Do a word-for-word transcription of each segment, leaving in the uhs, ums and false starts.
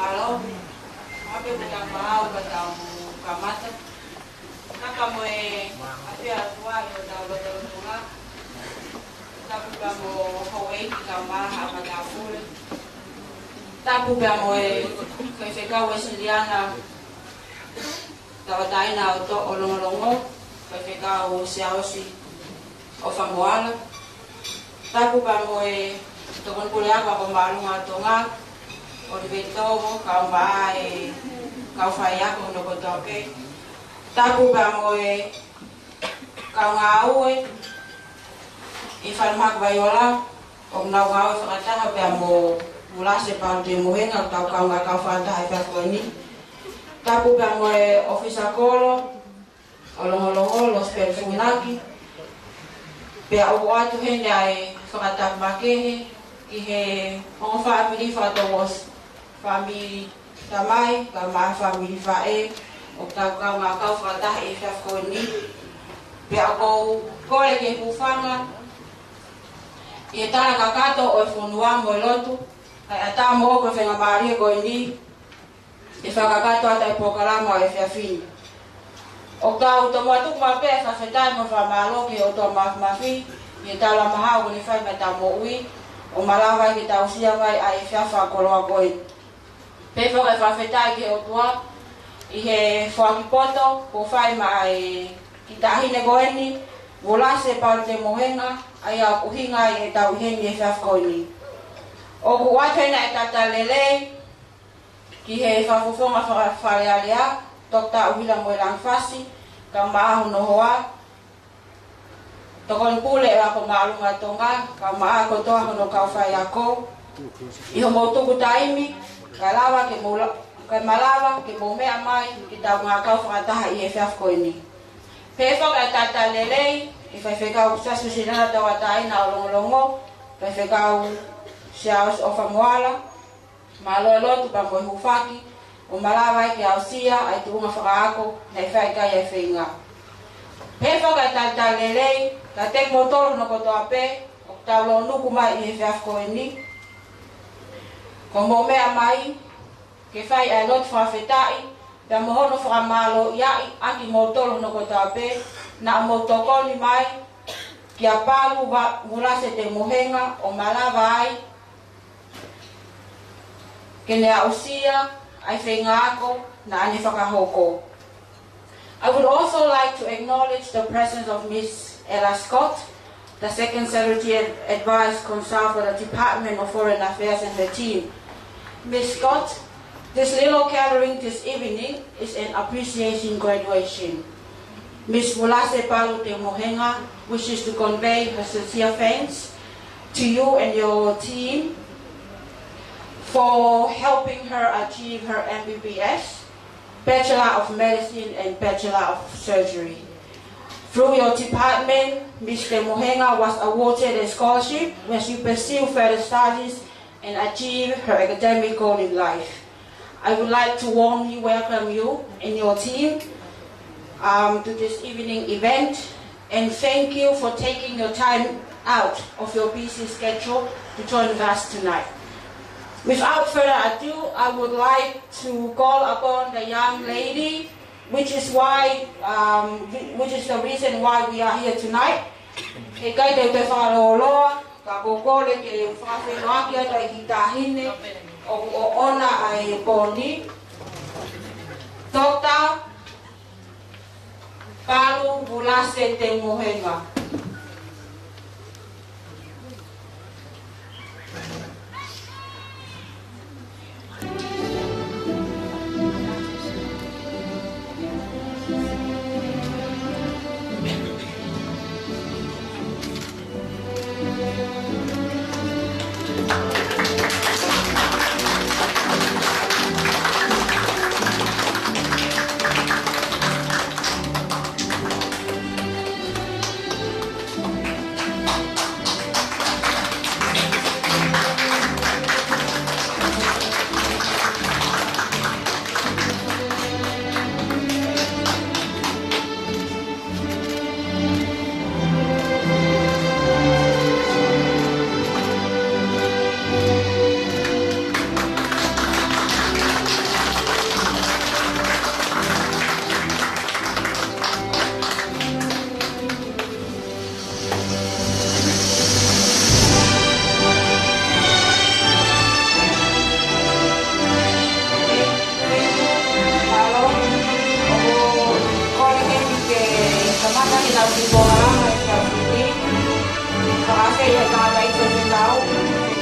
Mālō. Ape kuta pahau ka tau kamata. Kaka mo e ʻafio ʻa e ʻOtua ʻi hotau lotolotonga. Tapu pea mo houʻeiki kae ʻumaʻā haʻa matāpule. Tapu pea mo e Faifekau Uēsiliana Tauʻatāina ʻo Longolongo, Faifekau Siaosi ʻOfamoala. Tapu pea mo e Tokoni Puleako ʻo Māʻolunga ʻo Tonga, ʻOliveʻi Tovo, kae ʻumaʻā e kau faiako hono kotoa pē. Tapu pea mo e kau ngāue ʻi Falemahaki Vaiola, ʻoku nau ngāue fakataha pea mo Vulase Palu Temohenga, ʻoku tau kaungā kau fakataha he efiafi ko eni. Tapu pea mo e ʻōfisa kolo ʻo Longolongo, Losipeli Funaki, pea ʻoku ʻoatu heni ʻa e fakatapu makehe ki he ongo fāmili fakatouʻosi, fāmili tamai, kae ʻumaʻā fāmili faʻē, ʻoku tau kaungā kau fakataha he efiafi ko eni. Pea ʻoku ou kole ke u hūfanga ʻi he tala kakato ʻo e fonua mo e lotu, kae ʻatā moʻoku e faingamālie ko eni, ke fakakakato atu e polokalama ʻo e efiafi ni. ʻOku tau tomuʻa tuku maʻu pē ʻa e fakafetaʻi mo e fakamālō ki he ʻOtua Māfimafi, ʻi he taulama hao kuo ne fai maʻa ʻetau moʻui, ʻo malava ai ke tau aʻusia mai ʻa e efiafi koloa ko eni. Pehē foki ʻa e fakafetaʻi ki he ʻOtua, ʻi he foaki poto kuo fai maʻa e kiʻi taʻahine ko eni, Vulase Palu Temohenga, ʻa ia ʻoku ʻuhinga ai ʻetau ʻi heni he efiafi ko eni. ʻOku ʻoatu heni ʻa e talitali lelei ki he fakafofonga faka-, Fale Alea, Toketā ʻUhila Moelangi Fasi, kae ʻumaʻā hono hoa, Tokoni Pule ʻo e Ako Māʻolunga ʻo Tonga, kae ʻumaʻā kotoa hono kau faiako, ʻi hoʻomou tuku taimi, kae lava ke mou la-, kae malava ke mou meʻa mai ke tau ngāue fakataha ʻi he efiafi ko eni. Pehē foki ʻa e talitali lelei ki he Faifekau Siaosi Uēsiliana Tauʻatāina ʻo Longolongo, Faifekau Siaosi ʻOfamoala, mālō e lotu pea mo e hūfaki, ʻo malava ai ke aʻusia ʻa e tuʻunga fakaako naʻe fai ki ai ʻa e feinga. Pehē foki ʻa e talitali lelei kiate kimoutolu hono kotoa pē ʻoku tau lōnuku mai ʻi he efiafi ko eni, ko hoʻomou meʻa mai ke fai ʻa e lotu fakafetaʻi, pea mo hono fakamālōʻiaʻi ʻa kimoutolu hono kotoa pē naʻa mou tokoni mai kia Palu Va-, Vulase Temohenga ʻo malava ai ke ne aʻusia ʻa e feinga ako naʻa ne fakahoko. I would also like to acknowledge the presence of Miss Ella Scott, the Second Secretary Ad-, Advice Consul for the Department of Foreign Affairs and her team. Miss Scott, this little gathering this evening is an appreciation graduation. Miss Vulase Palu Temohenga wishes to convey her sincere thanks to you and your team for helping her achieve her M B B S, Bachelor of Medicine and Bachelor of Surgery. Through your department, Miss Temohenga was awarded a scholarship as you pursue further studies and achieve her academic goal in life. I would like to warmly welcome you and your team, um, to this evening event, and thank you for taking your time out of your busy schedule to join with us tonight. Without further ado, I would like to call upon the young lady, which is why, um, whi-, which is the reason why we are here tonight. ʻE ʻikai te u toe fakalōloa, ka ʻoku ou kole ke fakafeʻiloaki atu ʻa e kiʻi taʻahine ʻoku ʻoʻona ʻa e pō ni. Toketā Palu Vulase Temohenga.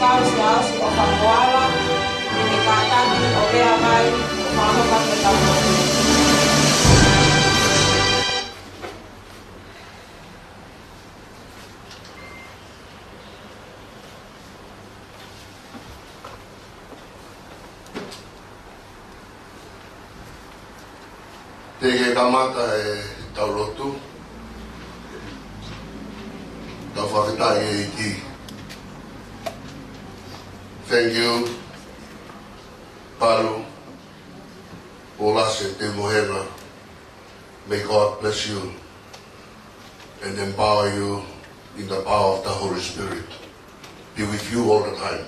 Kau siasi ʻo Fakoala, ʻe kātaki ʻo lea mai ʻo fakahoka ke tau. Teʻeki ke kamata ʻetau lotu, tau fakafetaʻi ki he ʻEiki. Thank you, Palu, Polase Teumohenga. May God bless you and empower you in the power of the Holy Spirit. Be with you all the time.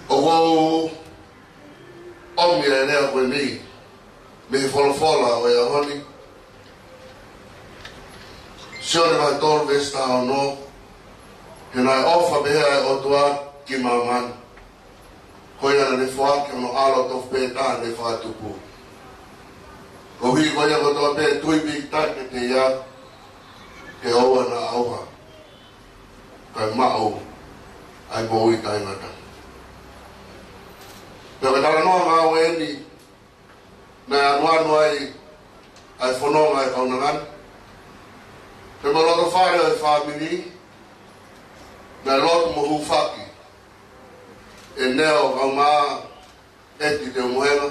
ʻOku ou ʻomi e lea ko eni mei he folofola ʻo e ʻaho ni, Sione vahe tolu veesi taha ono, he naʻe ʻofa pehē ʻa e ʻOtua ki māmani, ko ia naʻa ne foaki hono ʻAlo tofu pē taha ne fakatupu, koeʻuhi ko ia kotoa pē ʻe tui pīkitai kiate ia, ʻe ʻoua naʻa ʻauha, kae maʻu ʻa e moʻui taʻengata. Pea ko e talanoa ngāue eni naʻe ʻanuʻanu ai ʻa e fononga ʻa e kaunanga ni. Pea mo e loto fale ʻo e fāmili, naʻe lotu mo hūfaki ʻe Neo Kaumā ʻEti Teumohenga.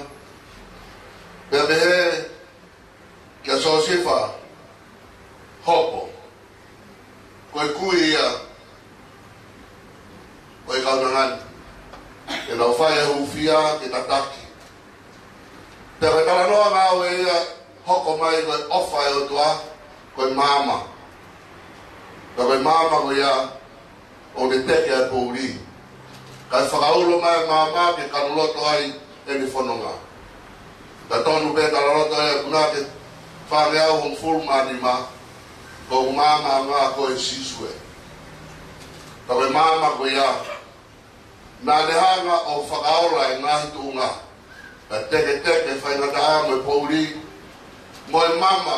Pea pehē kia Siosifa Hopo, ko e kui ia ʻo e kaunanga ni, ke nau fai e hūfia ke tataki. Pea ko e talanoa ngāue ia, hoko mai ko e ʻofa ʻa e ʻOtua, ko e maama. Pea ko e maama ko ia ʻoku ne teke ʻa e poʻuli, kae fakaulo mai e maama ke kanuloto ai ʻene fononga. Ka tonu pē talaloto ʻa e punake fāngeau hongofulu mā nima, ko e maama ʻa e ʻOtua ko e Sīsū ē. Ka ko e maama ko ia naʻa ne hanga ʻo fakaola e ngaahi tuʻunga, kae teketeke faingataʻa mo e poʻuli mo e maama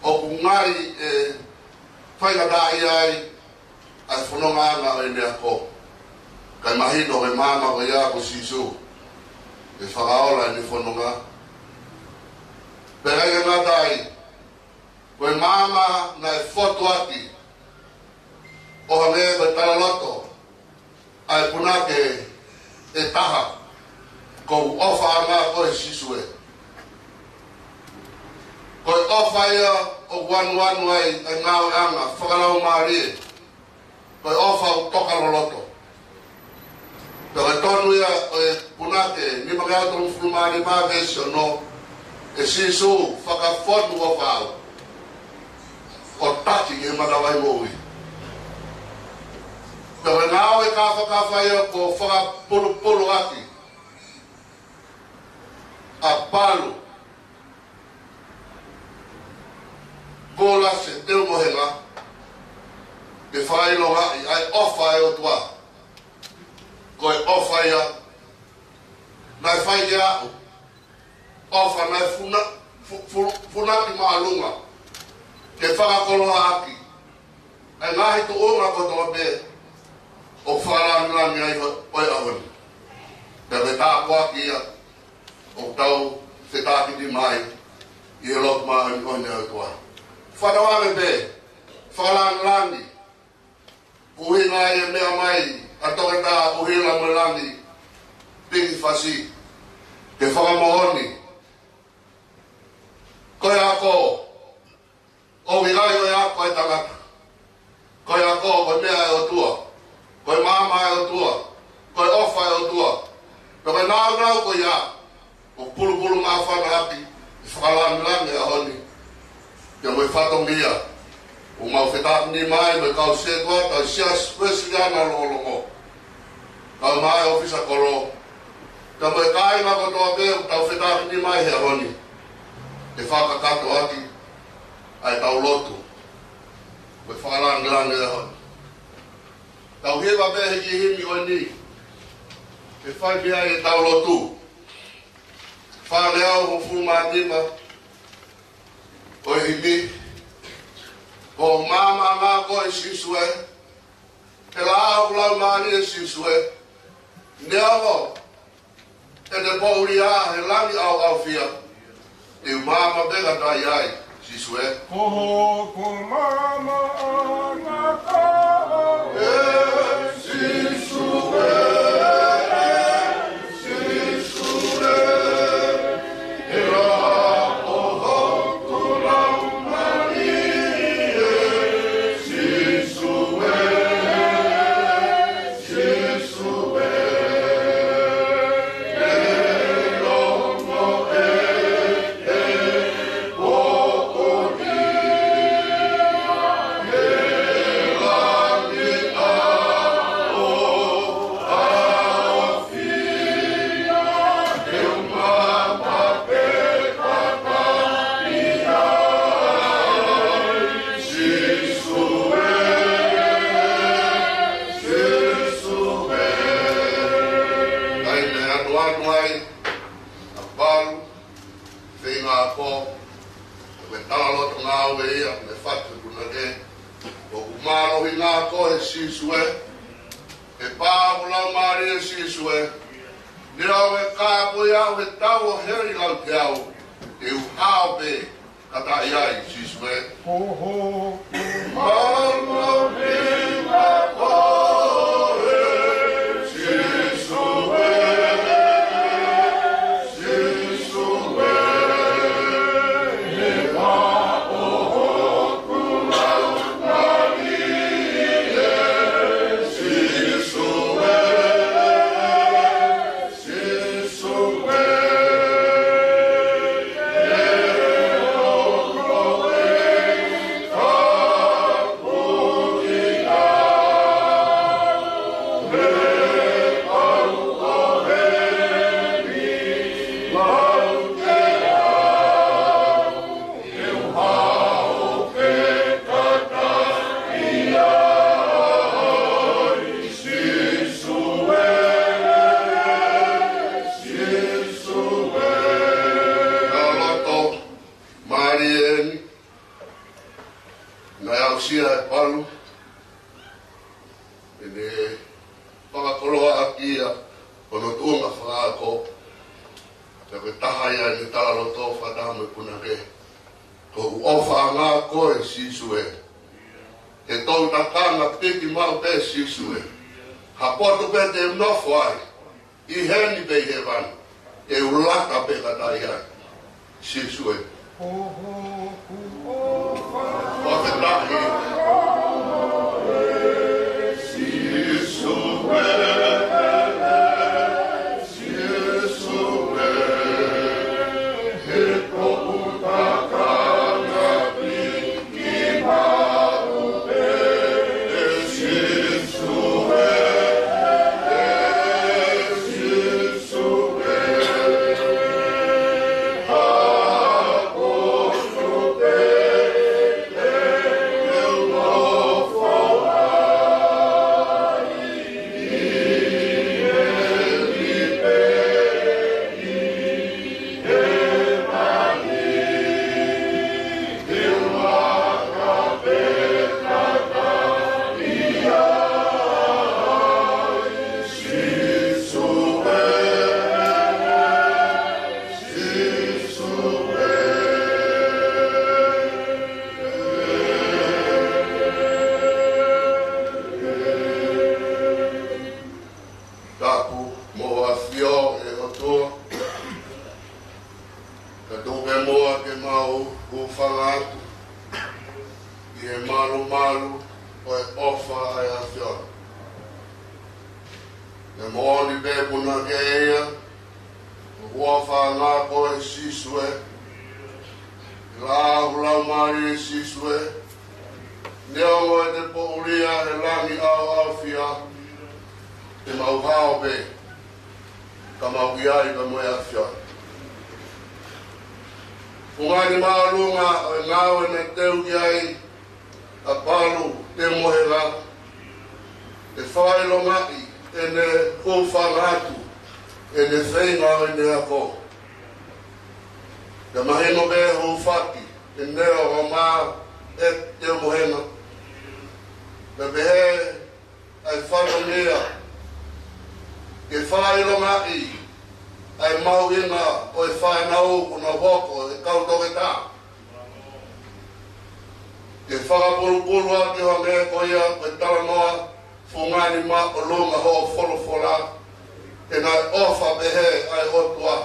ʻoku ngali ʻe faingataʻaʻia ai ʻa e fonongaʻanga ʻo ʻene ako. Kae mahino ko e maama ko ia ko Sīsū, ʻe fakaola ʻene fononga. Pea ʻikai ke ngata ai, ko e maama naʻe fotu ʻaki, ʻo hangē ko e talaloto ʻa e punake ʻe taha, ko e ʻofa ʻa e ʻOtua ko e Sīsū ē. Ko e ʻofa ia ʻoku ʻanuʻanu ai ʻa e ngāueʻanga fakalaumālie, ko e ʻofa ʻoku toka loloto. Pea ko e tonu ia ʻo e punake nimangeau tolungofulu mā nima veesi ono, ʻe Sīsū fakafonu ʻofa au ʻo taki ki he matavai moʻui. Pea ko e ngāue kāfakafa ia kuo fakapulupulu ʻaki ʻa Palu Polase Teumohenga, ke fakaʻilongaʻi ʻa e ʻofa ʻa e ʻOtua. Ko e ʻofa ia naʻe fai kiate au, ʻofa naʻe funa-, fu-, fu-, funaki māʻolunga ke fakakoloa ʻaki ʻa e ngaahi tuʻunga kotoa pē ʻoku fakalāngilangiʻi ai ʻo, ʻo e ʻaho ni. Pea ko e tāpuaki ia ʻoku tau fetākinima ai ʻi he lotu māʻoniʻoni ʻa e ʻOtua. Fakaʻamu pē, fakalāngilangi, ʻuhinga ia e meʻa mai ʻa Toketā ʻUhila Moelangi Pingifasi, ke fakamoʻoni ko e ako ʻoku ʻikai ko e ako ʻa e tangata. Ko e ako ko e meʻa ʻa e ʻOtua. Ko e maama ʻa e ʻOtua. Ko e ʻofa ʻa e ʻOtua. Pea ko e nāunau ko ia ʻoku pulupulu māfana ʻaki e fakalāngilangi ʻo e ʻaho ni. Pea mo e fatongia ʻoku mau fetākinima ai mo e kau sētuata ʻo e Siasi Uēsiliana Longolongo, kau mai ʻōfisa kolo, pea mo e kāinga kotoa pē ʻoku tau fetākinima ai he ʻaho ni, ke fakakakato ʻaki ʻa ʻetau lotu mo e fakalāngilangi ʻo e ʻaho ni. Tau hiva pē he kiʻi himi ko eni, ke fai pē ai ʻetau lotu. Fāngeau hongofulu mā nima ʻo e himi, Ko e Maama ʻa e ʻOtua ko e Sīsū ē. He lau, Laumālie Sīsū ē, neongo ʻete poʻuli ʻa e langi ʻaoʻaofia, te u maama pē kātaki ai, Sīsū ē. Ko hoku maama ʻa e ngaahi ʻaho. ʻE Sīsū ē, ʻe Sīsū ē, he ʻaho hoku laumālie, Sīsū ē, Sīsū ē, ʻe ongo ʻe he poʻuli ʻa e langi ʻaoʻaofia. Kae ʻoatu ai ʻa Palu, feinga ako, ko e talaloto ngāue ia, mo e fatu punake, ʻoku mālohi ngā ko e Sīsū ē, ʻe pā ʻoku laumālie Sīsū ē, neongo ʻe kāpui au he tau ʻo heli lau ke au, te u hao pē kātaki ai Sīsū ē. Ko hoku maama ʻa e ngaahi ʻaho, Sīsū ē, Sīsū ē, he ʻaho hoku laumālie, Sīsū ē, Sīsū ē, ʻe ongo ʻe he poʻuli ʻa e langi ʻaoʻaofia. Naʻe aʻusia ʻe Palu ʻene fakakoloa ʻaki ia ʻo hono tuʻunga fakaako. Pea ko e taha ia ʻene talaloto fakataha mo e punake, ko hoku ʻofaʻanga koe Sīsū ē. He tou takanga piki maʻu pē Sīsū ē. Ha potu pē te u nofo ai, ʻi heni pē ʻi hēvani, te u laka pē kātaki ai. Sīsū ē. Ko hoku ʻofaʻanga. Fakafetaʻi. Sīsū ē, Sīsū ē, he tou takanga piki maʻu pē Sīsū ē, Sīsū ē, ha potu pē te u nofo ai, ʻi heni pē ʻi hēvani, te u laka pē kātaki ai Sīsū ē, Sīsū ē. Tapu mo ʻAfio ʻe ʻOtua, ka tuku pē muʻa ke mau hūfanga atu ʻi he malumalu ʻo e ʻofa ʻa e ʻAfiona. Naʻe moʻoni pē punake ia, ko hoku ʻofaʻanga koe Sīsū ē, he lau, Laumālie Sīsū ē, neongo ʻete poʻuli ʻa e langi ʻaoʻaofia, te mau hao pē, ka mau ʻi ai pē mo e ʻAfiona. Fungani māʻolunga ʻo e ngāue naʻe teu ki ai ʻa Palu Teumohenga, ʻe fakaʻilongaʻi ʻene hūfanga atu ʻene feinga ʻo ʻene ako. Pea mahino pē hūfaki ʻene ʻomai ʻe Teumohenga. Pea pehē e fatongia ke fakaʻilongaʻi ʻa e mahuʻinga ʻo e fānau kuo nau hoko ko e kau toketā. Ke fakapulupulu ʻaki ʻo hangē ko ia ko e talanoa fungani māʻolunga hoʻo folofola, he naʻe ʻofa pehē ʻa e ʻOtua.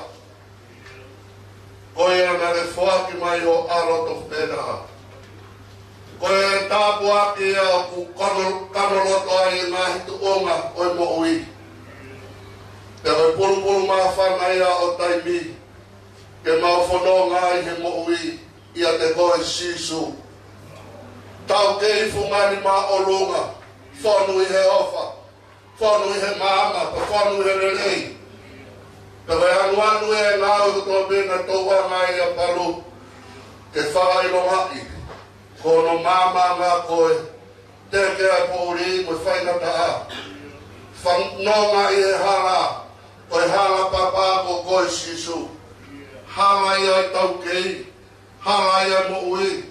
Ko ia naʻe foaki mai ho ʻAlo tofu pē taha. Ko ia ʻe tāpuaki ia ʻoku kano, kano loto ai e ngaahi tuʻunga ʻo e moʻui. Pea ko e pulupulu māfana ia ʻo taimi ke mau fononga ai he moʻui ʻiate koe Sīsū. Taukei fungani māʻolunga, fonu ʻi he ʻofa, fonu ʻi he maama, pea fonu ʻi he lelei. Pea ko e anuanu ʻa e ngāue kotoa pē naʻe tō mai ʻia Palu, ke fakaʻilongaʻi ko hono maama ʻa koe, teke ʻa e poʻuli mo e faingataʻa. Fanonga ʻi he hala, ko e hala papa ko koe Sīsū. Hala ia ʻo e taukei, hala ia ʻo e moʻui,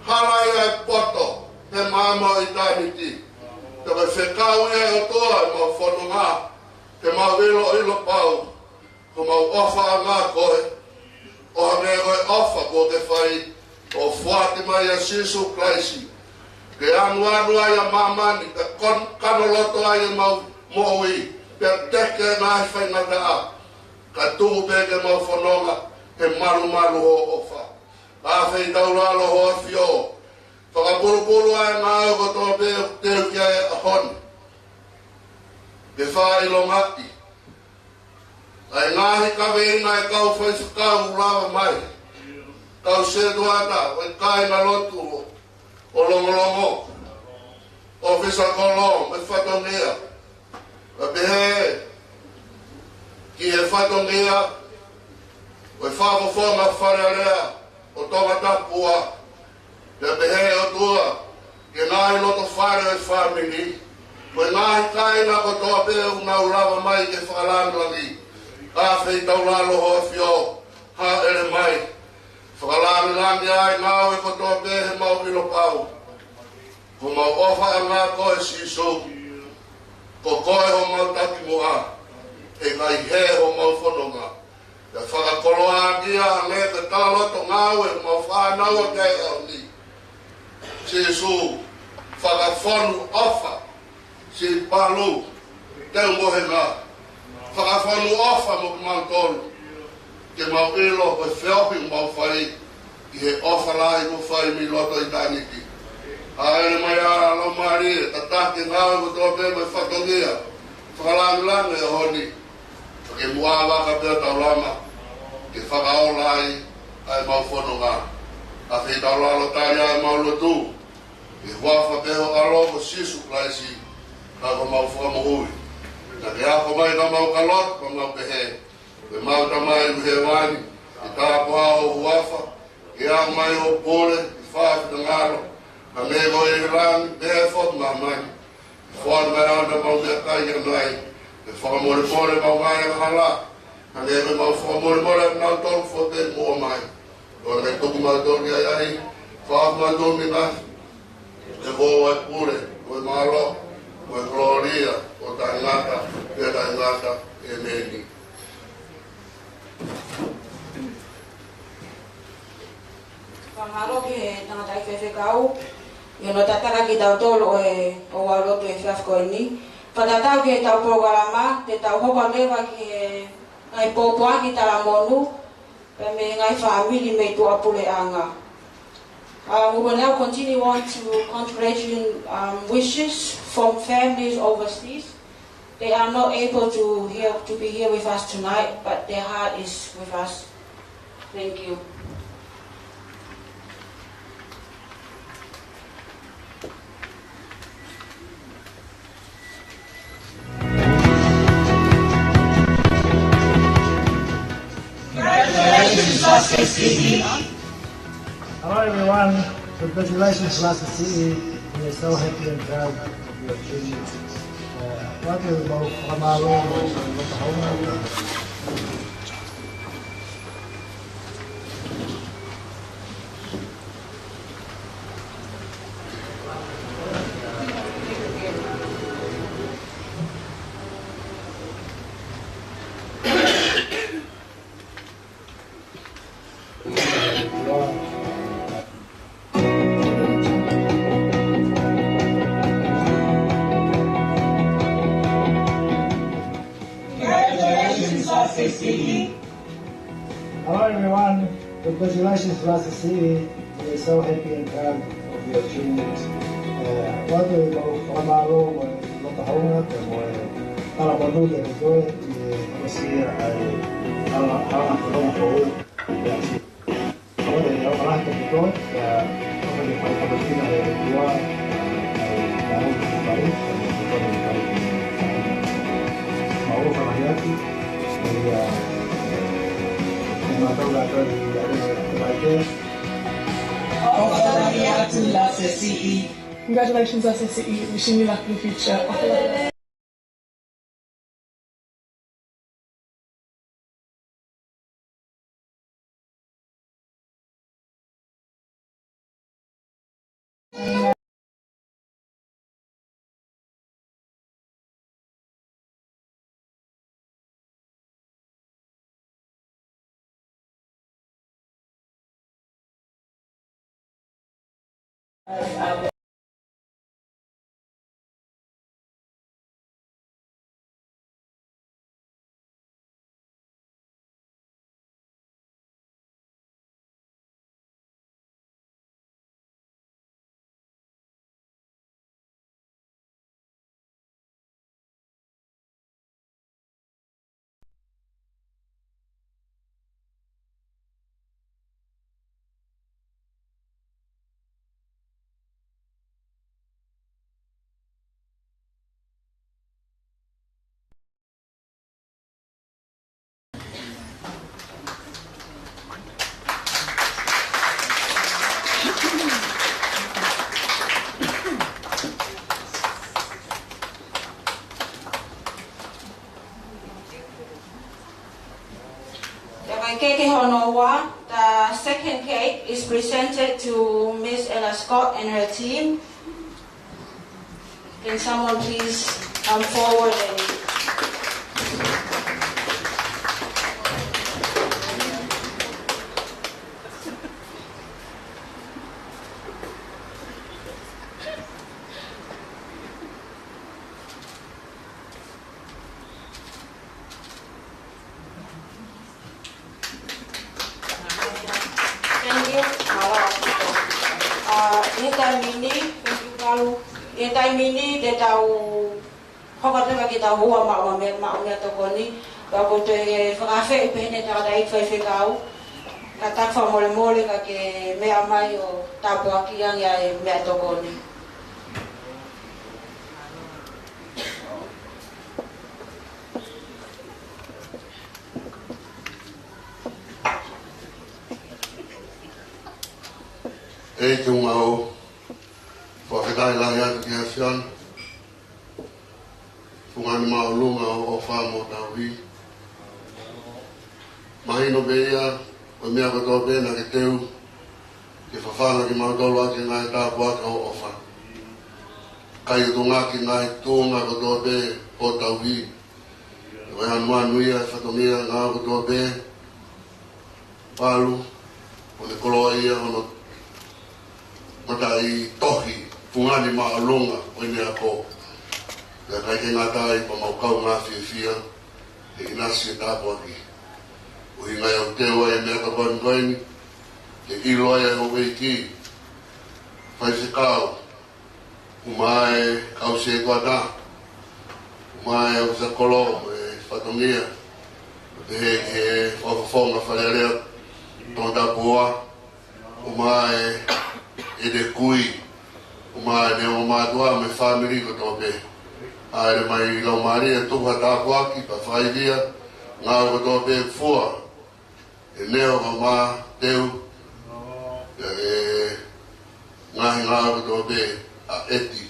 hala ia ʻo e poto he maama ʻo ʻitāniti. Pea ko e fekau ia ʻa e ʻOtua ʻemau fononga, ke mau ʻiloʻilo pau ko homau ʻofaʻanga koe, ʻo hangē ko e ʻofa kuo ke fai, ʻo foaki mai ʻa Sīsū Kalaisi ke anuanu ai ʻa māmani, ke kon-, kano loto ai ʻemau moʻui, pea teke ʻa e ngaahi faingataʻa, kae tuku pē ke mau fononga he malumalu hoʻo ʻofa. Pea fetaulalo ho ʻAfio, fakapulupulu ʻa e ngāue kotoa pē ʻoku teu ki ai he ʻaho ni, ke fakaʻilongaʻi ʻa e ngaahi kaveinga ʻa e kau faifekau lava mai, kau sētuata, ʻo e kāingalotu ʻo Longolongo, ʻofisa kolo mo e fatongia, pea pehē ki he fatongia ʻo e fakafofonga Fale Alea ʻo Tongatapu, pea pehē ʻOtua ki he ngaahi loto fale ʻo e fāmili, mo e ngaahi kāinga kotoa pē ʻoku nau lava mai ke fakalāngilangiʻi. Pea fetaulalo ho ʻAfio, hāʻele mai, fakalāngilangiʻi ʻa e ngāue kotoa pē heʻemau ʻilo pau ko homau ʻofaʻanga koe Sīsū, ko koe homau takimuʻa, ʻe ʻikai hē homau fononga. Pea fakakoloa ʻaki ia hangē ko e talaloto ngāue ʻemau fānau ʻi he ʻaho ni. Sīsū, fakafonu ʻofa, siʻi Palu, teu mohenga, fakafonu ʻofa mo kimautolu, ke mau ʻilo ko e feohi ʻoku mau fai ʻi he ʻofa lahi kuo fai mei loto ʻitāniti. Hāʻele mai ʻa e Laumālie, tataki e ngāue kotoa pē mo e fatongia, fakalāngilangi he ʻaho ni, pea ke muʻa vaka pē ʻo taulama, ke fakaola ai ʻa ʻemau fononga. Pea fetaulalo tali ʻa ʻemau lotu, ʻi he huafa pē ho ʻAlo ko Sīsū Kalaisi, ko homau Fakamoʻui. Naʻa ke ako mai ka mau ka lotu, ka mau pehē, ko ʻemau Tamai ʻi hēvani, ke tāpuhā ho huafa, ke aʻu mai hoʻo pule, ke fai ho finangalo, hangē ko ia ʻi langi, pehē foki ʻi māmani. Foaki mai ʻa ʻemau meʻakai ʻanai, ke fakamolemole ʻemau ngaahi angahala, hangē ko ʻemau fakamolemole ʻa kinautolu ʻoku fai pē muʻa mai. ʻOua naʻa ke tuku mautolu ki he ʻahiʻahi, kae fakahaofi mautolu mei he ngaahi, ke ke ʻoua ʻe pule, mo e mālohi, mo e kolōlia, ʻo taʻengata, pea taʻengata. ʻEmeni. Fakamālō ki he tangataʻeiki faifekau ʻi hono tataki kitautolu ʻo e, ʻo e lotu he efiafi ko eni. Fakatatau ki heʻetau polokalama, te tau hoko leva ki he ngaahi pōpoaki talamonū, pea mei he ngaahi fāmili mei tuʻapuleʻanga. Um, we will now continue on to congratulations, um, wishes from families overseas. They are not able to here, to be here with us tonight, but their heart is with us. Thank you. Congratulations, Pastor Stevie. Hello, everyone. Congratulations, Pastor Stevie. We are so happy and proud of your achievements. Uh, what we will come along with the home. Hello everyone, congratulations Last C E. We're so happy and proud of your achievements. Uh, ʻoatu ʻemau fakamālō mo e loto houngaʻia mo e talamonū kiate koe ʻi he ʻosi ʻa e hala, hala, hala, hala, hala, hala, hala, hala, hala, Congratulations, Last C E. Wishing you luck in the future. Ia, ko e keke hono ua, the second cake is presented to Miss Ella Scott and her team. Can someone please come forward and Thank you. Mālō ʻaupito. Uh, ʻi he taimi ni, thank you, Palu. ʻI he taimi ni, te tau hoko atu ke tau ua maʻu meʻa, maʻu meʻatokoni. Pea ʻoku ou toe fakaafeʻi pē ʻeni tangataʻeiki faifekau. Ka taku fakamolemole ka ke meʻa mai ʻo tāpuakiʻi ange ʻa e meʻatokoni. ʻEiki, ʻoku mau fakafetaʻi lahi atu ki he ʻAfiona, Fungani Māʻolunga ʻo e ʻofa mo e tauhi. Mahino pē ia, ko e meʻa kotoa pē naʻa ke teu ke fafanga kimautolu ʻaki e ngaahi tāpuaki ʻo e ʻofa. Kae ʻuhinga ki he ngaahi tuʻunga kotoa pē ʻo e tauhi. Ko e ʻanuʻanu ia, fatongia, ngāue kotoa pē. Palu, ʻoku ne koloaʻia hono mataʻitohi, Fungani Māʻolunga ʻo ʻene ako. Pea ʻikai ke ngata ai, pea mau kaungā fiefia he ʻinasi e tāpuaki. ʻUhinga ia ʻoku teu ai e meʻatokoni ko eni, ke ʻilo ai ʻe houʻeiki, faifekau, ʻumaʻā e kau sētuata, ʻumaʻā e ʻofisa kolo mo e fatongia, pehē ki he fakafofonga Fale Alea Tongatapu ua, ʻumaʻā e, ʻene kui, ʻumaʻā e neongo mātuʻa mo e fāmili kotoa pē. ʻAle mai lau mālie, tuku ha tāpuaki, pea fai ia, ngāue kotoa pē fua, ʻe neongo mā teu, ʻe ngaahi ngāue kotoa pē ʻa ʻEti,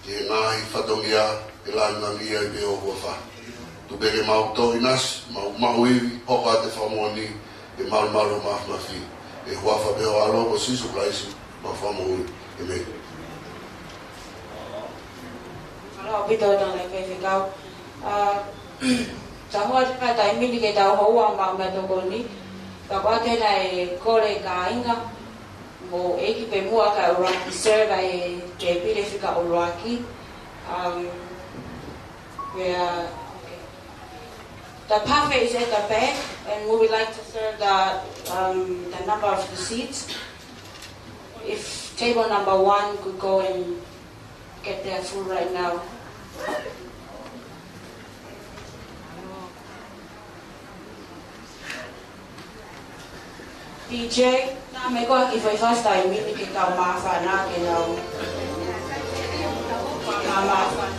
ki he ngaahi fatongia ʻe lāngilangiʻia ai pē ho huafa. Tuku pē ke mau toʻo ʻinasi, mau maʻu ivi, hoko atu e fakamoʻoni, ʻe malumalu mo māfimafi. ʻI he huafa pē ho ʻAlo ko Sīsū Kalaisi, homau Fakamoʻui. ʻĒmeni. Mālō ʻaupito tangataʻeiki faifekau. ʻA, tau hoko atu ki he taimi ni ke tau houa maʻu meʻatokoni. Ka ʻoku ʻi ai ha kole kāinga mo e ʻeiki pē muʻa kae ʻuluaki serve ʻa e tēpile fika ʻuluaki. Um, we are, okay. The buffet is at the back, and we would like to serve the, um, the number of the seats. If table number one could go and get their food right now. D J, na me ko ki fai fast time ini ke kau māfana ke lau. Kau māfana.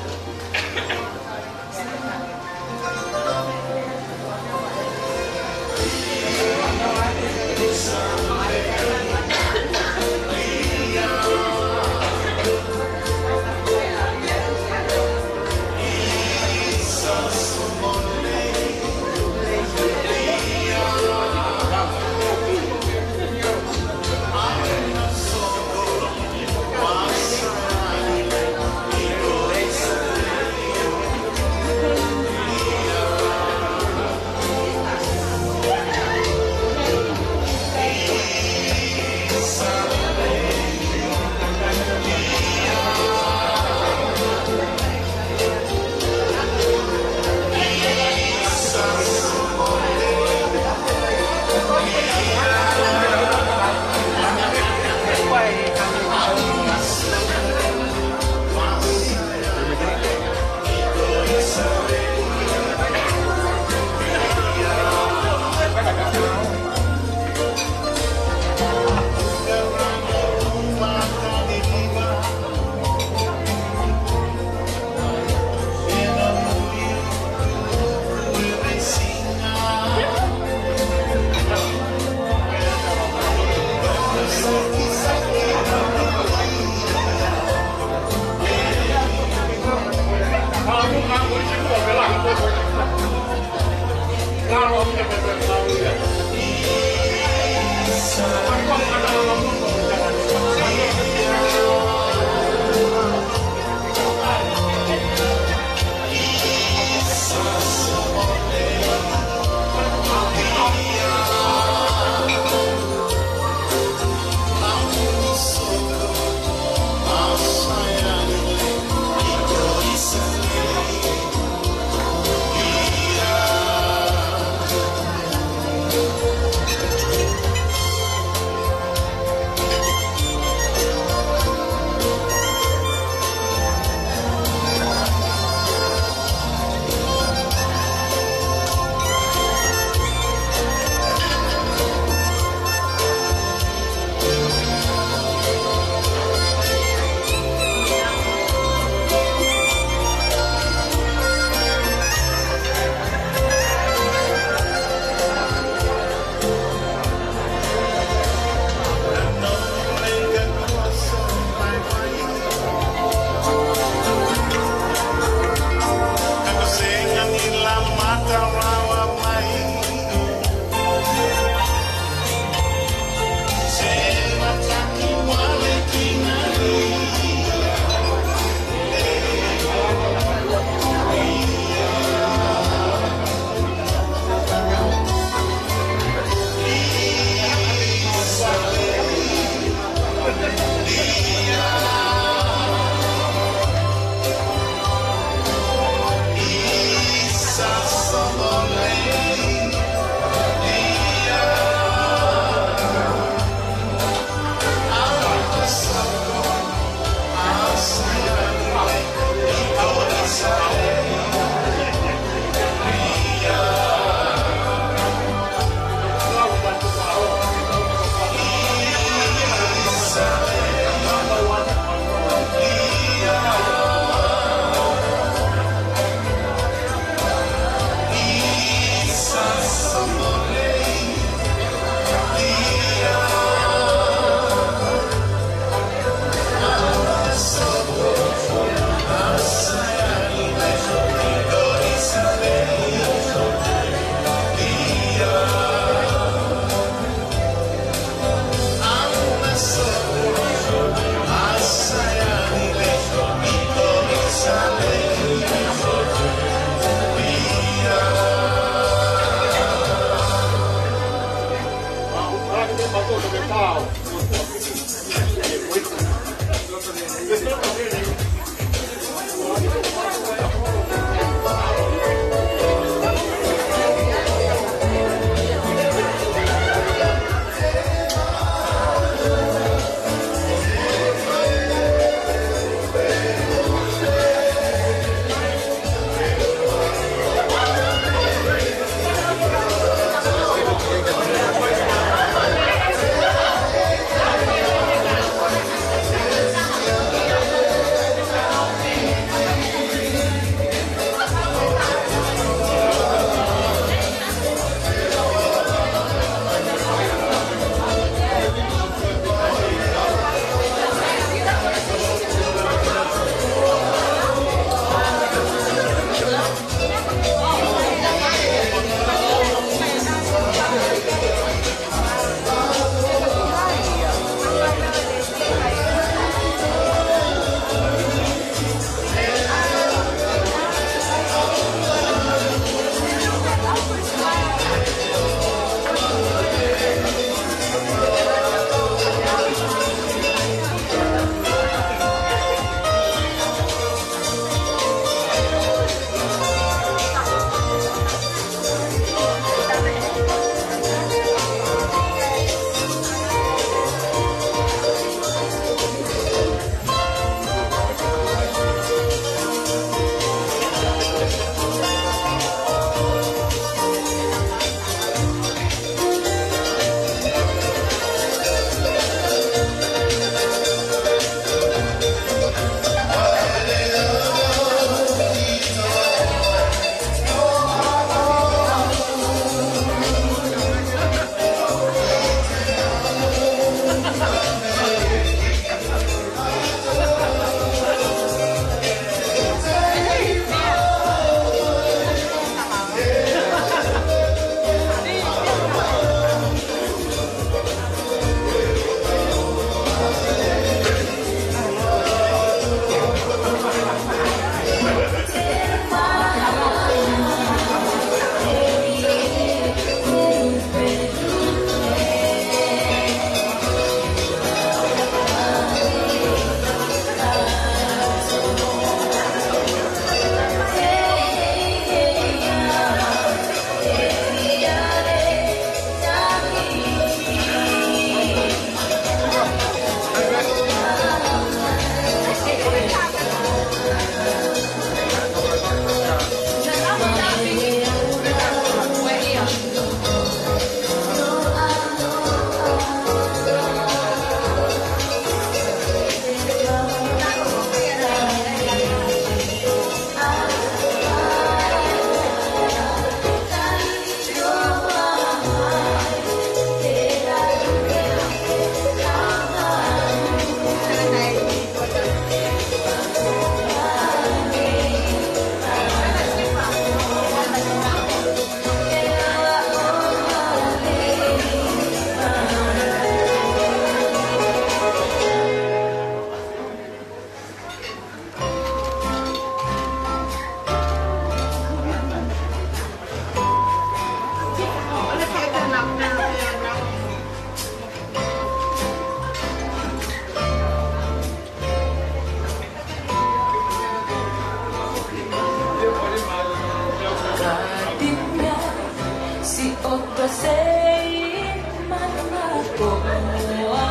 Sei mana koa.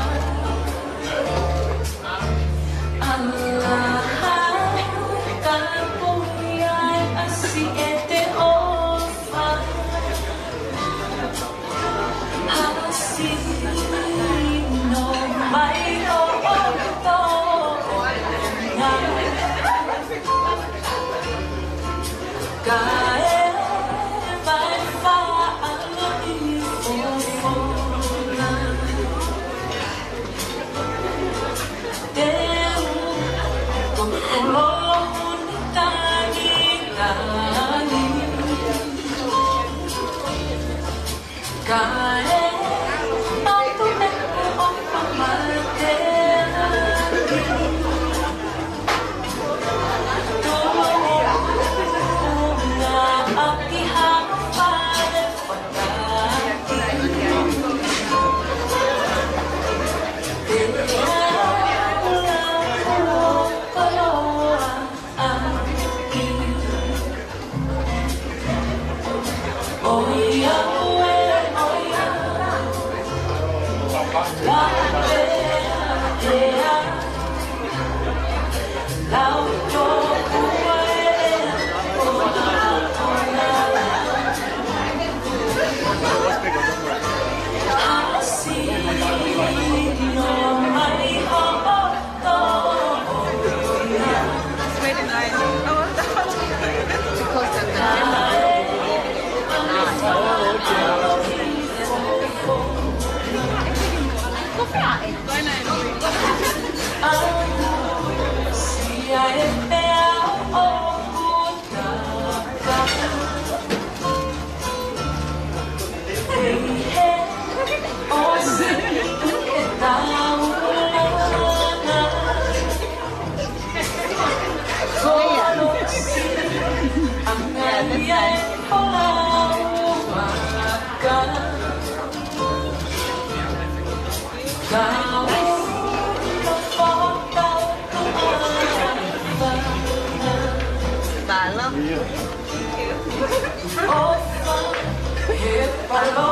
Alaha kapu ia e asi e te ofa. Hasi no mai o oto. Kae vai faʻahi fofona. Te u kokolo ni tani tani. Kae ʻatu e kuo fakamate. Tuʻunga ʻaki ha fale fakaki. Te ala koloa. It's really nice. I love that. Because of the Oh, okay. Balo.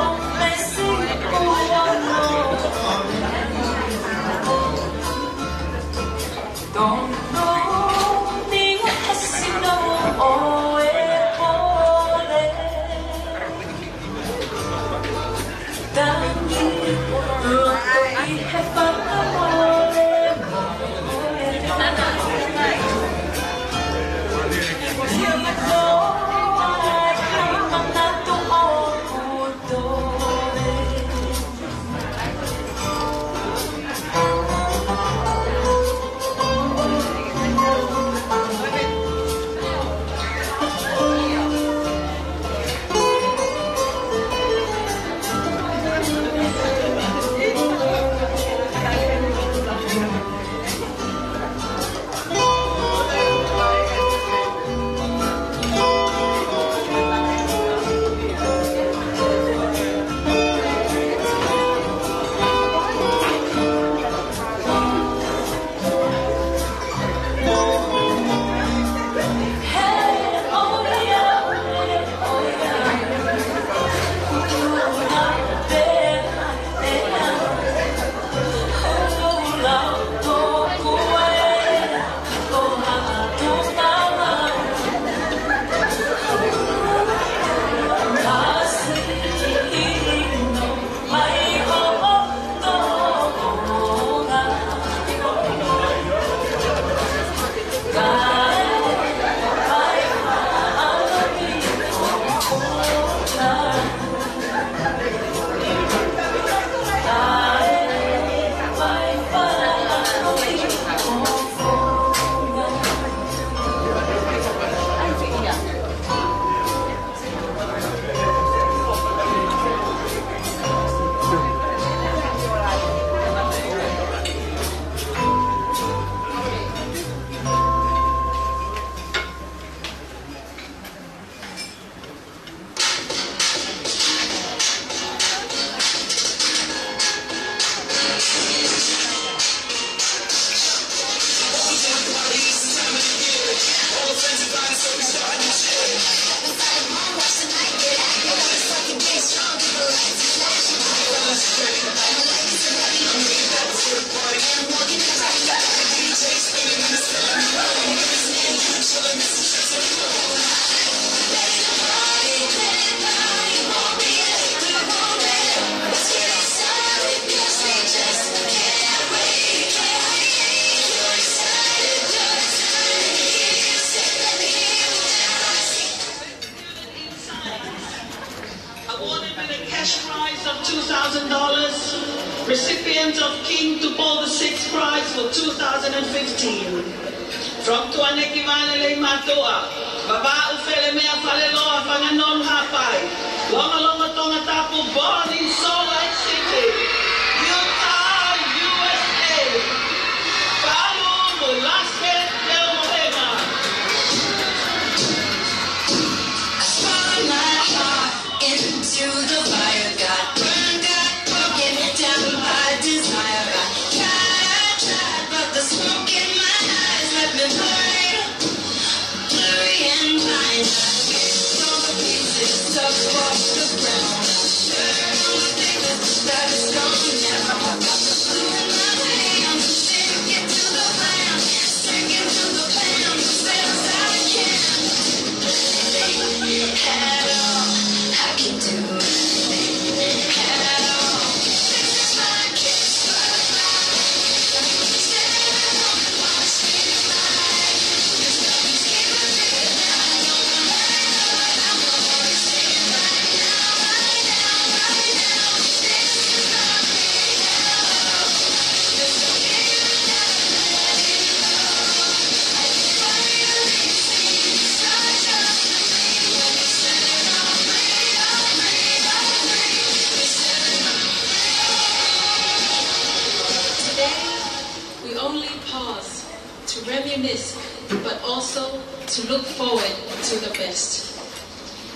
Recipient of King Tupou the Sixth Prize for two thousand and fifteen. From Tuanekivale Leimātuʻa, Vavaʻu Felemea Faleloa Fanganonu Haʻapai, Longolongo Tongatapu, born in Salt Lake City, Utah, U S A. Palu Velasquez Leomohenga. I swung my heart into the fire, got burned, got broken down by desire. I tried, I tried, but the smoke in my eyes left me blurry, blurry and blind. I scattered all the pieces up off the ground. I stirred all the papers that is gone now. I got the glue in my hands, stick it to the ground, stick it to the ground as fast as I can. Today, we only pause to reminisce, but also to look forward to the best.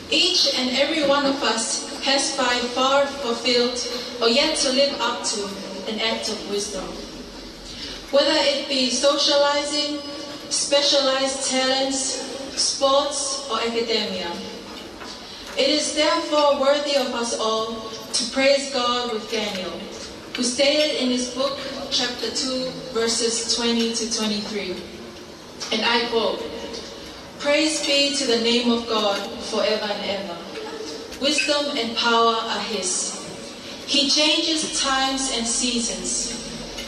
Each and every one of us has by far fulfilled or yet to live up to an act of wisdom. Whether it be socializing, specialized talents, sports, or academia, it is therefore worthy of us all to praise God with Daniel, who stated in his book, chapter two, verses twenty to twenty-three, and I quote, "Praise be to the name of God forever and ever. Wisdom and power are his. He changes times and seasons.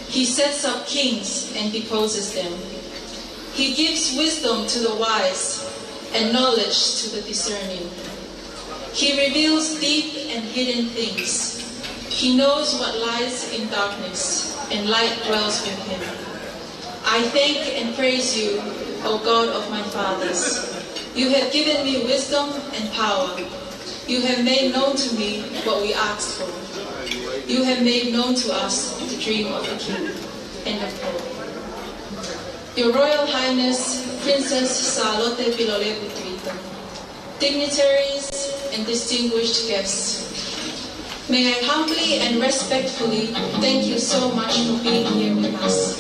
He sets up kings and deposes them. He gives wisdom to the wise and knowledge to the discerning. He reveals deep and hidden things. He knows what lies in darkness, and light dwells with him. I thank and praise you, O God of my fathers. You have given me wisdom and power. You have made known to me what we asked for. You have made known to us the dream of the king." End of quote. Your Royal Highness, Princess Sālote Pilolevu Tuita, dignitaries and distinguished guests, may I humbly and respectfully thank you so much for being here with us.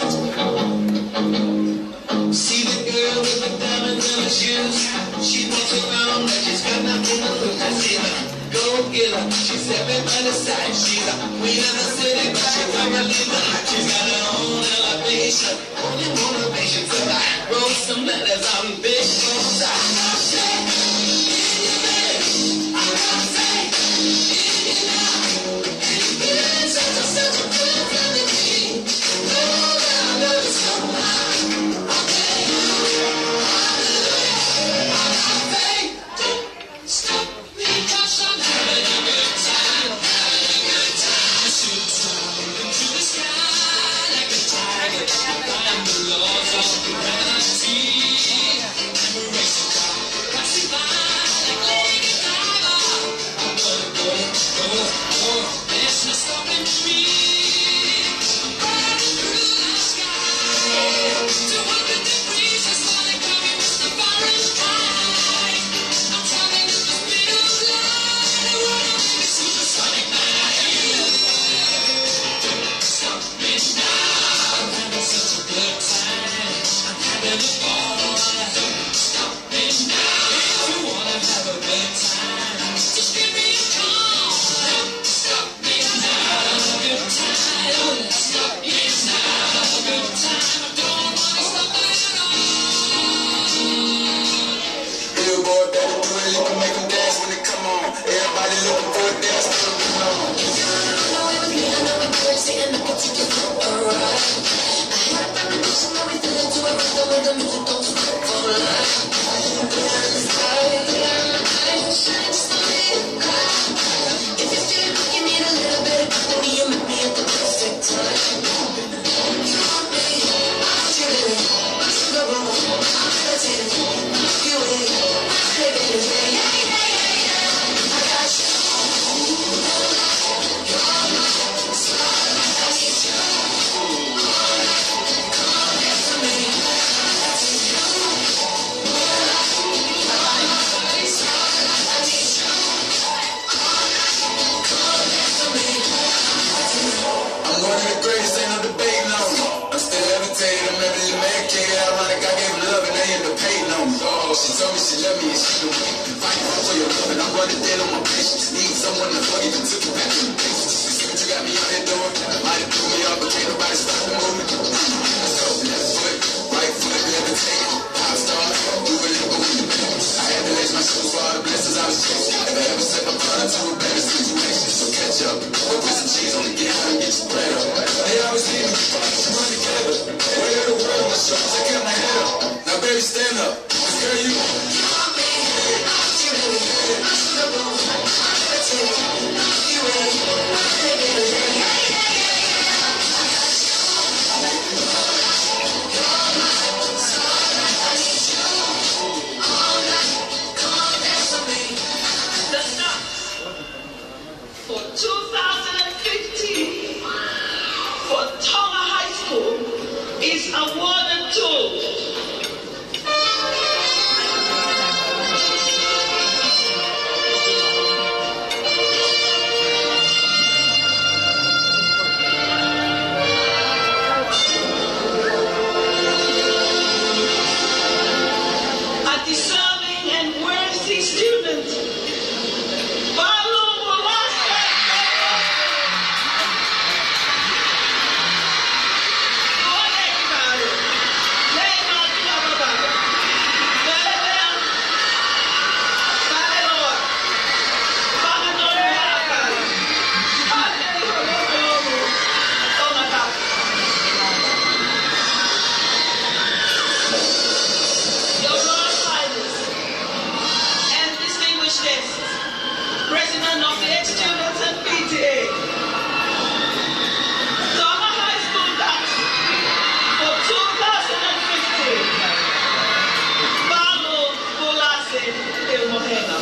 See the girl with the diamonds in her shoes. She walks around like she's got nothing to lose. I see the go-getter. She's everybody's side. She's a queen of the city, but she's a believer. She's got her own elevation. Only motivation for life. Roll some letters, I'm big. She told me she love me and she the one. Fighting for your love and I'm running down on my patience. Need someone to forgive and took it back to the basics. You see what you got me out here doing? Might have threw me off, but can't nobody stop the movement. Let's go, left foot, right foot, levitate. Pop star, do it, go independent. I had to lace my shoes for all the blessings I was chasing. Never ever set my brother to a better situation. So catch up, go put some cheese on the ground and get your bread up. They always leave me, but you run together. Way of the world, my shoulders, I got my head up. Now, baby, stand up. Girl, you for two thousand fifteen for Tonga High School is awarded to a deserving and worthy student. Your Royal Highness and distinguished guests, President of the ex-students and P T A, Tonga High School Dux for two thousand fifteen, Palu Polase Teumohenga.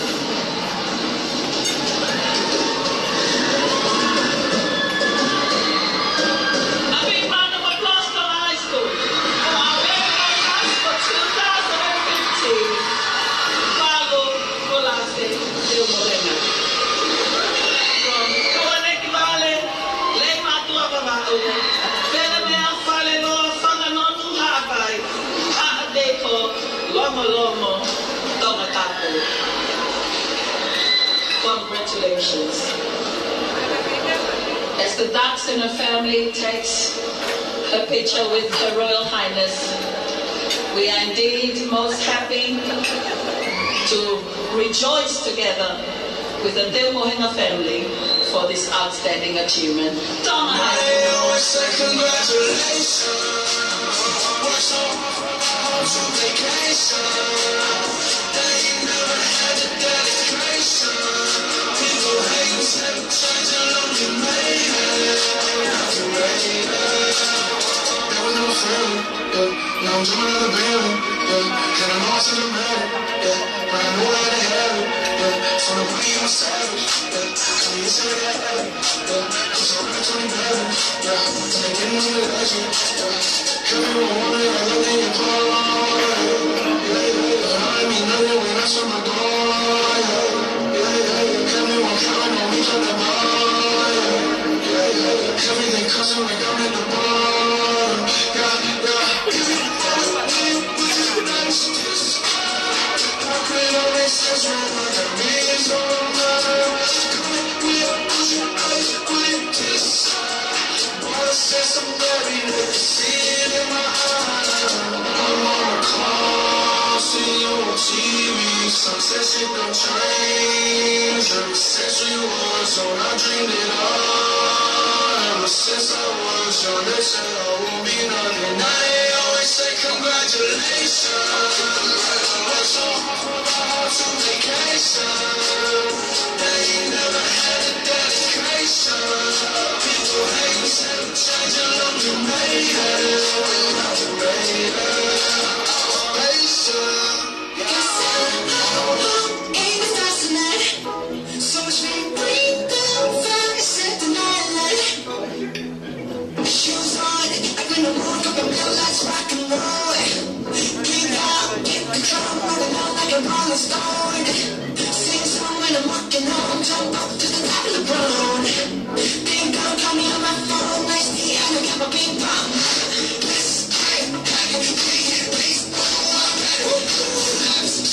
A big round of applause to High School for our very first Dux for two thousand fifteen, Palu Polase Teumohenga. From Tuʻanekivale, Leimātuʻa Vavaʻu, Felemea, Faleloa, Whanganonu, Haʻapai, Haʻateipo, Lomolomo, Tongatapu. Congratulations. As the Dux and her family takes her picture with Her Royal Highness, we are indeed most happy to rejoice together with the Teumohenga family for this outstanding achievement. Tonga High School. They always say congratulations. Work so hard, home to vacation. They ain't never had the dedication. People hate you, say you change it, look, you made it. You made it. There was no feeling, yeah. Now I'm doing another building, yeah. Had a loss in the matter, yeah. But I know I had to have it, yeah. So the money, I'm a savage, yeah. Tell me you said I had it, yeah. I'm so rich on the baby, yeah. Take it into the legend, yeah. Everyone wanted, I look in your car, yeah. Yeah, yeah, yeah. I mean, nothing when I saw my door, yeah. Yeah, yeah, yeah. Everyone counting on me from the bar, yeah. Yeah, yeah, yeah. Everything cousin like I'm at the bar, yeah, yeah. Success, it don't change. Ever since we was on, I dreamed it all. Ever since I was young, they said I won't be nothing. Now they always say congratulations. Work so hard for my heart to vacation. They ain't never had a dedication. People hate you, say you change it, look, you made it. You made it. Patient. Guess I'm home, ain't the first tonight. So much pain, breathe down, fire, set the night light. Shoes on, I bring the world up and feel like rock and roll. Bring out, get the drum, rolling out like a rolling stone. Sing song when I'm walking home, jump up to the top of the brown. Ping pong, call me on my phone, nice tea, and I got my ping pong. Let's get it, back in the day, baseball, I'm ready.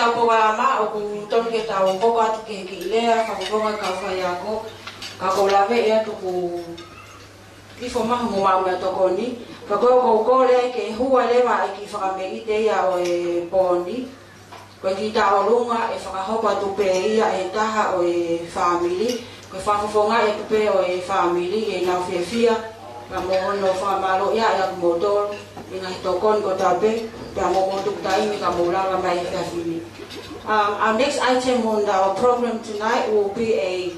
Ko e ʻuhinga ʻoku totonu ke tau hoko atu ki he kiʻi lea fakafofonga kau faiako, ka ʻoku ou lave atu ʻoku ifo mai hoʻomou maʻu meʻatokoni. Ka ko e ʻoku ou kole ai ke hua leva e kiʻi fakameʻite ia ʻo e pō ni. Ko e kiʻi tauʻolunga ʻe fakahoko atu pē ia ʻe he taha ʻo e fāmili. Ko e fakafofongaʻi atu pē ʻo e fāmili ʻenau fiefia, pea mo hono fakamālōʻia ʻa kimoutolu ʻi he ngaahi tokoni kotoa pē, pea mo hoʻomou tuku taimi ka mou lava mai he efiafi ni. Um, our next item on our program tonight will be a,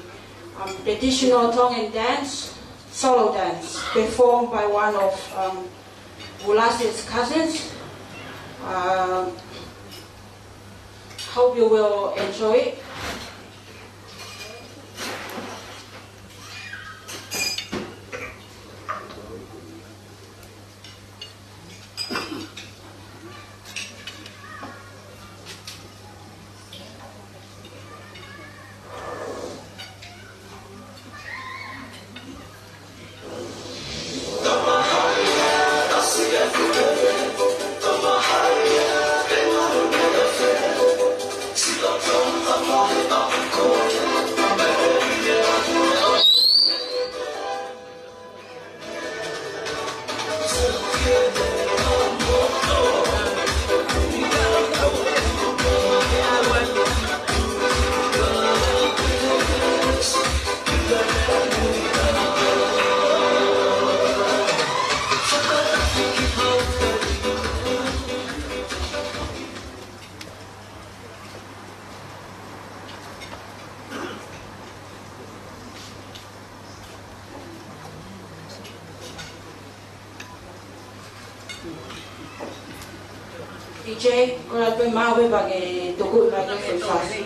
um, traditional Tongan dance, solo dance, performed by one of, um, Vulasi's cousins. Um, hope you will enjoy it. D J, ko e ʻalu pē maʻu pē pea ke tuku mai ke fai fasi.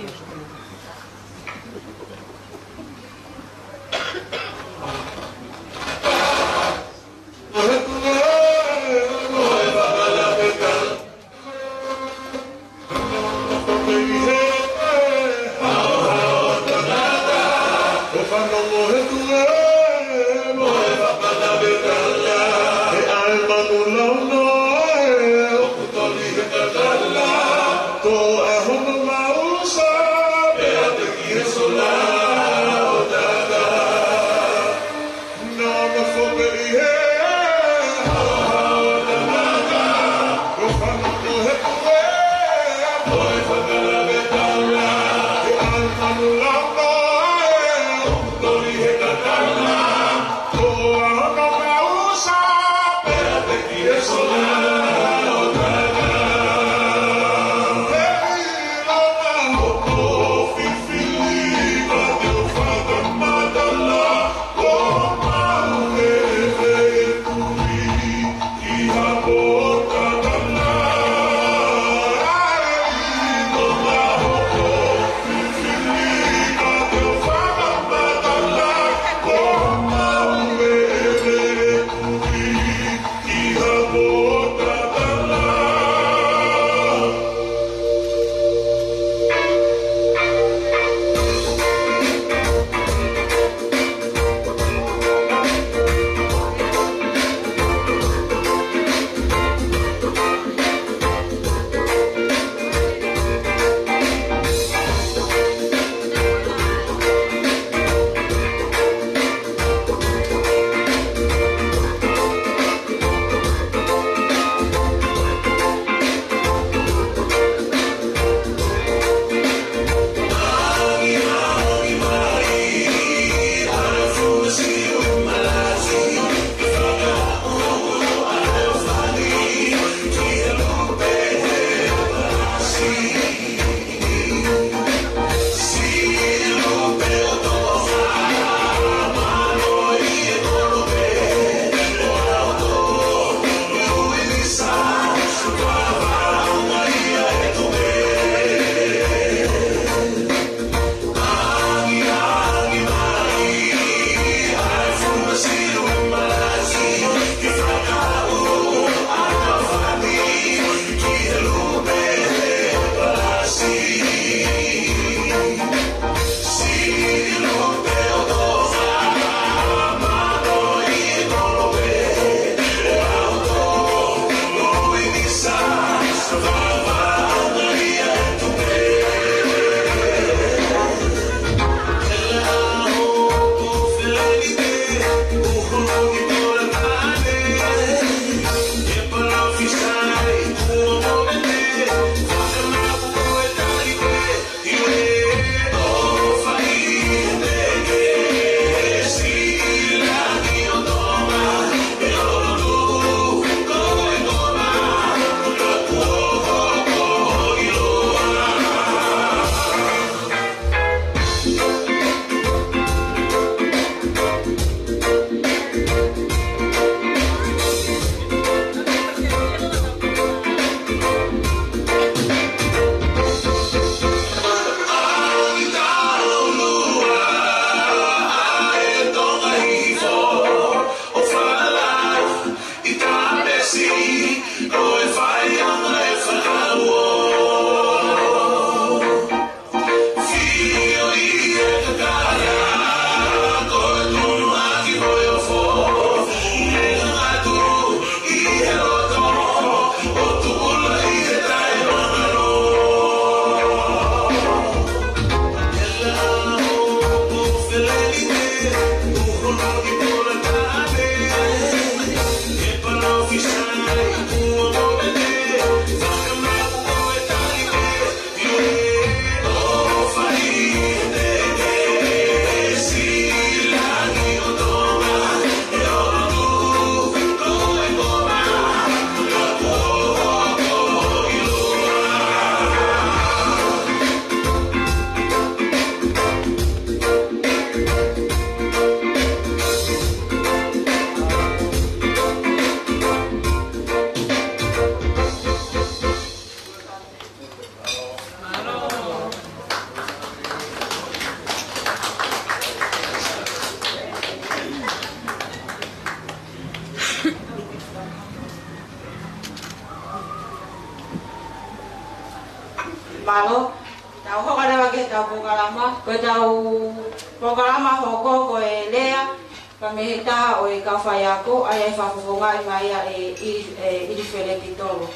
Polokalama, ko ʻetau polokalama hoko ko e lea, ka mei he taha ʻo e kau faiako, ʻa ia ʻe fakafofongaʻi mai ia ʻe, ʻe, ʻe ʻIlifeleti Tovo.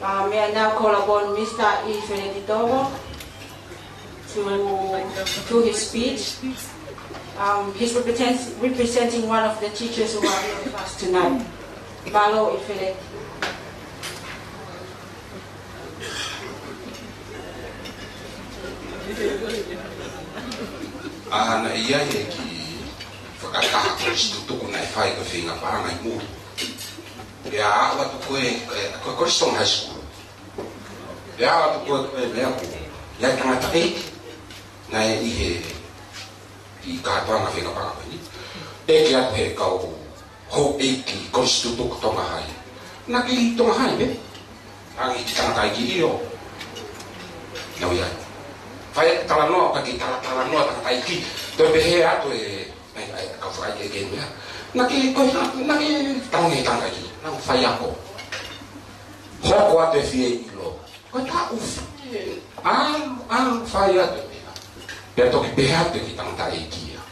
Uh, may I now call upon Mister ʻIlifeleti Tovo to, to his speech. Um, he's represent-, representing one of the teachers who are here with us tonight. Mālō ʻIlifeleti. ʻA, naʻe ʻi ai e kiʻi fakataha kolisi tutuku naʻe fai ko e feinga paʻanga ʻi muli. Pea aʻu atu ko ē, ē, ko e kolisi Tonga High School. Pea aʻu atu ko ē, ko e meʻa ko ē, ʻi ai e tangataʻeiki naʻe ʻi he, ʻi he kātoanga feinga paʻanga ko eni. ʻEke atu he kau houʻeiki kolisi tutuku Tonga High. Naʻe ʻi Tonga High, ē? Naʻe ʻi ai e tangataʻeiki, ʻio. Naʻe ʻi ai. Fai e talanoa, ka kiʻi tala-, talanoa tangataʻeiki. Toe pehē atu e, ʻai, ʻai, kau fakaʻeiki ʻe kei meʻa. Naʻe ʻi ai, ko e, naʻe ʻi ai e tangataʻeiki. Naʻe faiako. Hoko atu e fie ʻilo. Ko e taʻu fē, ʻalu, ʻalu fai atu e meʻa. Pea toki pehē atu e kiʻi tangataʻeiki ia.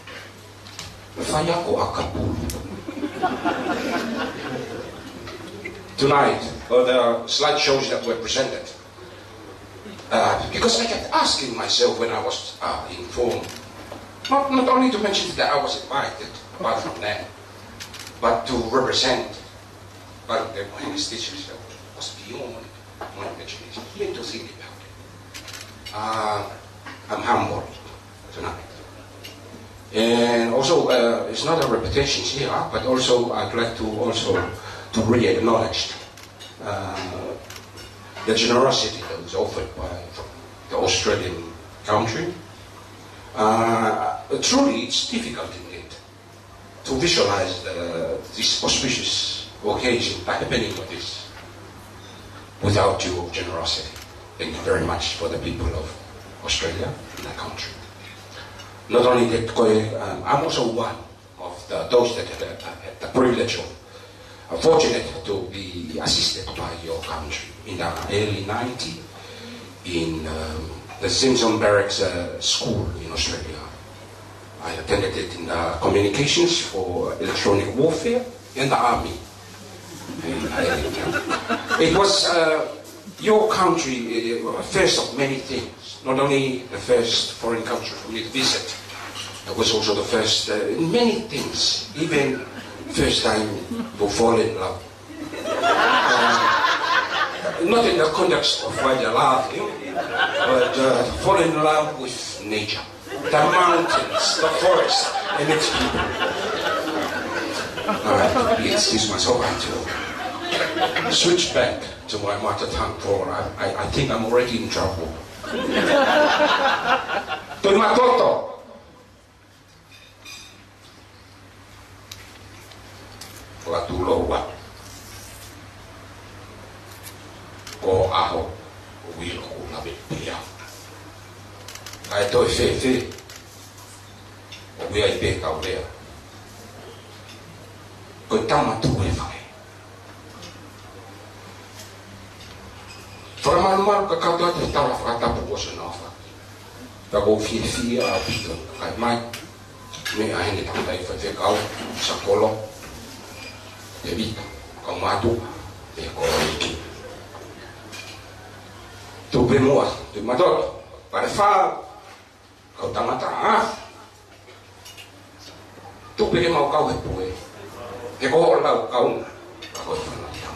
Faiako ʻakapulu. Tonight, or the slide shows that were presented. Uh, because I kept asking myself when I was, uh, informed, not, not only to mention that I was invited, apart from that, but to represent, but the High School teachers, that was beyond my imagination, even to think about it. Uh, I'm humbled tonight. And also, uh, it's not a repetition here, but also I'd like to also to really acknowledge, uh, the generosity that was offered by the Australian country. Uh, truly, it's difficult indeed to visualize the, this auspicious occasion, the happening of this, without your generosity. Thank you very much for the people of Australia and the country. Not only that, ko e, um, I'm also one of the, those that had, had the privilege of, uh, fortunate to be assisted by your country in the early nineties in, um, the Simpson Barracks, uh, School in Australia. I attended it in the communications for electronic warfare and the army. And I, it was, uh, your country, uh, first of many things. Not only the first foreign country for me to visit, it was also the first, uh, in many things, even first time to fall in love. Uh, not in the context of why they love you, but, uh, fall in love with nature, the mountains, the forest, and its people. All right, please excuse myself, I have to switch back to my mother tongue, for I, I, I think I'm already in trouble. Tuʻi Matoto. Ko atu lou ua. Ko ʻaho, ʻo ʻilo ko lave pea. Kae toe fēfē, ʻoku ʻi ai pē kau lea. Ko e tama tuʻu he fale. Fakamalumalu ka kau atu he tala fakatapu ko Senofa. Ka ʻoku ou fiefia ʻaupito, kae mai, meʻa heni tangataʻi faifekau, Sakolo, Tevita, kau mātuʻa, ʻe ko e ki. Tupe mua, Tuʻi Matoto, pare fā, kau tangata, ā? Tupe ke mau kau he pue. He ko hoʻo lau kau na. Ka ko e fana ia.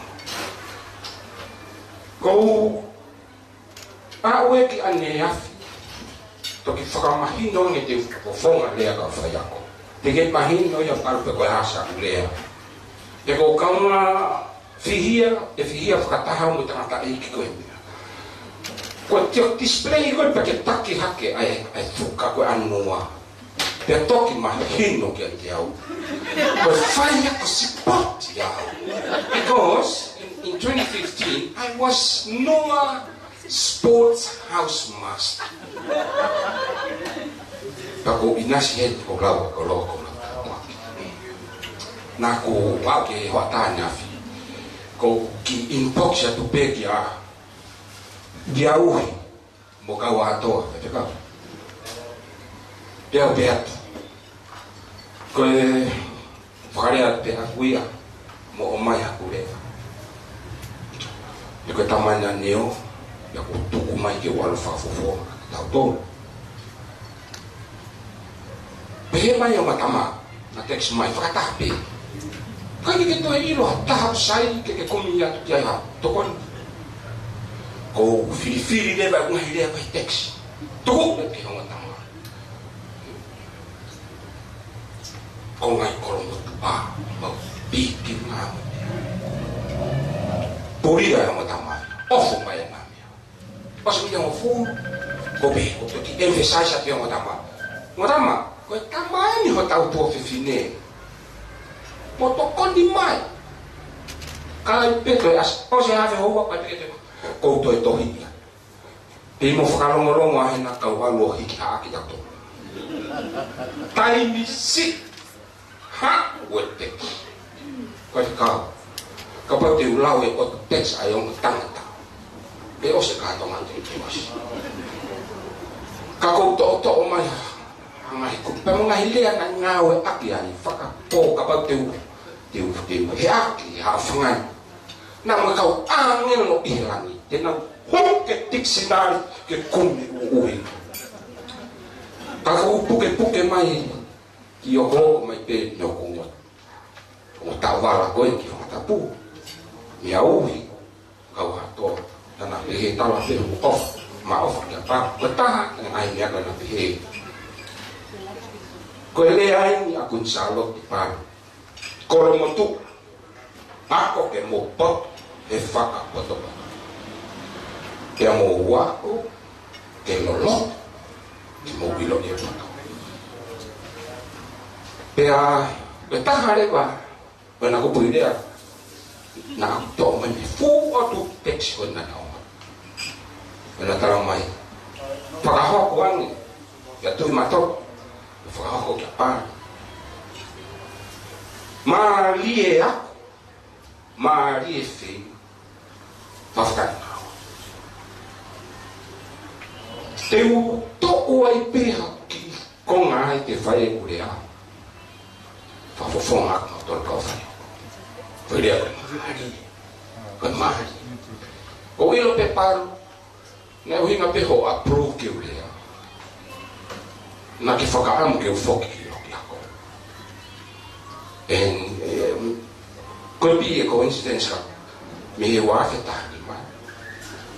Ko u a ue ki ʻaneafi. Toki fakamahino ange te u fofonga lea kau faiako. Te ke mahino ia palu pe ko e hā haʻaku lea. He ko u kaunga fihia, ʻe fihia fakataha mo e tangataʻeiki ko eni. Ko e tio display ko ē pea ke taki hake ai, ʻa e fuka ko ē ʻa Noa. Pea toki mahino kiate au. Ko e faiako sipoti au. Because in, in twenty fifteen, I was Noa Sports House Master. Pea ko u ʻinasi heni ko u lau, ko u lau, ko u lau. Naʻa ku ʻalu ki he hoʻatā ʻaneafi. Ko u kiʻi inbox atu pē kia, kia Uhi mo Kauatoa, faifekau. Pea u pehē atu, ko e fakalea pē ʻaku ia, mo ʻomai haku lea. Pea ko e tamai naʻa ne ō, pea kuo tuku mai ke u ʻalu ʻo fakafofonga kiate kitautolu. Pehē mai ʻa e ongo tama, naʻe text mai fakataha pē. ʻIkai ke toe ʻilo ha taha ʻoku sai ke ke kumi atu ki ai ha tokoni. Ko u filifili leva ʻeku ngaahi lea ko e text. Tuku pē ki he ongo tama. Ko e ngaahi kolomotuʻa, mau piki ngā mo e meʻa. Puli ʻa e ongo tama. ʻOfa mai ʻa e ngaahi meʻa. Pasi mi ongo fulu. Ko pē, ko e toki emphasize ʻa e ongo tama. Ongo tama, ko e tama eni hotau tuofefine. Mo tokoni mai. Ka ʻi ai pē toe ʻasi, ʻosi ʻave houa pea peke te ko u toe tohi ia. Pea mo fakalongolongo ʻa hena kau ʻalu ʻo hiki haʻaki tautolu. Taimi siʻi. Ha? Ue text. Ko e kau. Kapau te u lau e ʻotu text ʻa e ongo tangata. Pea ʻosi ka tonga te te masi. Ka ko u toʻotoʻo mai ha ngaahi kupu. Pea mo e ngaahi lea naʻe ngāueʻaki ai. Fakapō kapau te u, te u, te u heʻaki ha fangai. Naʻa mo e kau ʻāngelo ʻi he langi, te nau hoko ki he tikisinali ke kumi ʻuʻui. Ka ko u pukepuke mai, ki ʻokoʻoko mai pē, ne u kongo. Ko e taʻovala ko ē ki Fakatapu. Meʻa uhi, kau hatoa, tana pehē tala pē hu ʻofa, ma ʻofa kia Palu. Ko e taha, ʻa e ngaahi meʻa ko ena pehē. Ko e lea eni ʻa Kuini Sālote ki Palu. Kolomotuʻa, ako ke mou poto he fakapotopoto. Pea mou ako ke loloto, ke mou ʻilo e poto. Pea, ko e taha leva, ko ena kupu lea, naʻa ku toʻo mai mei he fuʻu ʻotu text ko ena naʻa ku ʻomai. Ko ena tala mai, fakahoko ange, kia Tuʻi Matoa, fakahoko kia Palu. Mālie ako, mālie fei, fakafetaʻi. Te u toʻo ai pē ha kiʻi konga ai ke fai ʻeku lea. Fakafofonga ʻaku mo tolu kau fai. Ko e lea ko e mālie. Ko e mālie. Ko u ʻilo pē Palu, naʻe ʻuhinga pē hoʻo approve ke u lea. Naʻa ke fakaʻamu ke u foki ki loki ako. And, um, could be a coincidence ka. Mei he ua afe taha nima.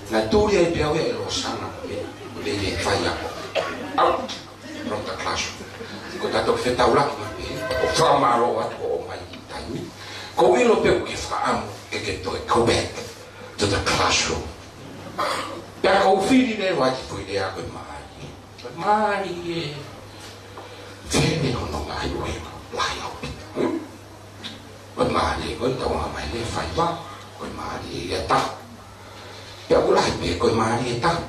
Naʻe tuli ai pē au ia ʻe Losana, mei, mei he faiako. Out from the classroom. Ko ʻeta toki fetaulaki mai pē, ʻo fakamālō atu ʻo ʻomai ʻi taimi. Ko u ʻilo pē ʻoku ke fakaʻamu ke ke toe go back to the classroom. Pea ko u fili leva ki he foʻi lea ko e mālie. Mālie. Fēfē hono ngaahi ʻuhinga, lahi ʻaupito. Hmm? Ko e mālie, ko e tau anga mai lea faiva, ko e mālie ia taha. Pea ʻoku lahi pē, ko e mālie taha.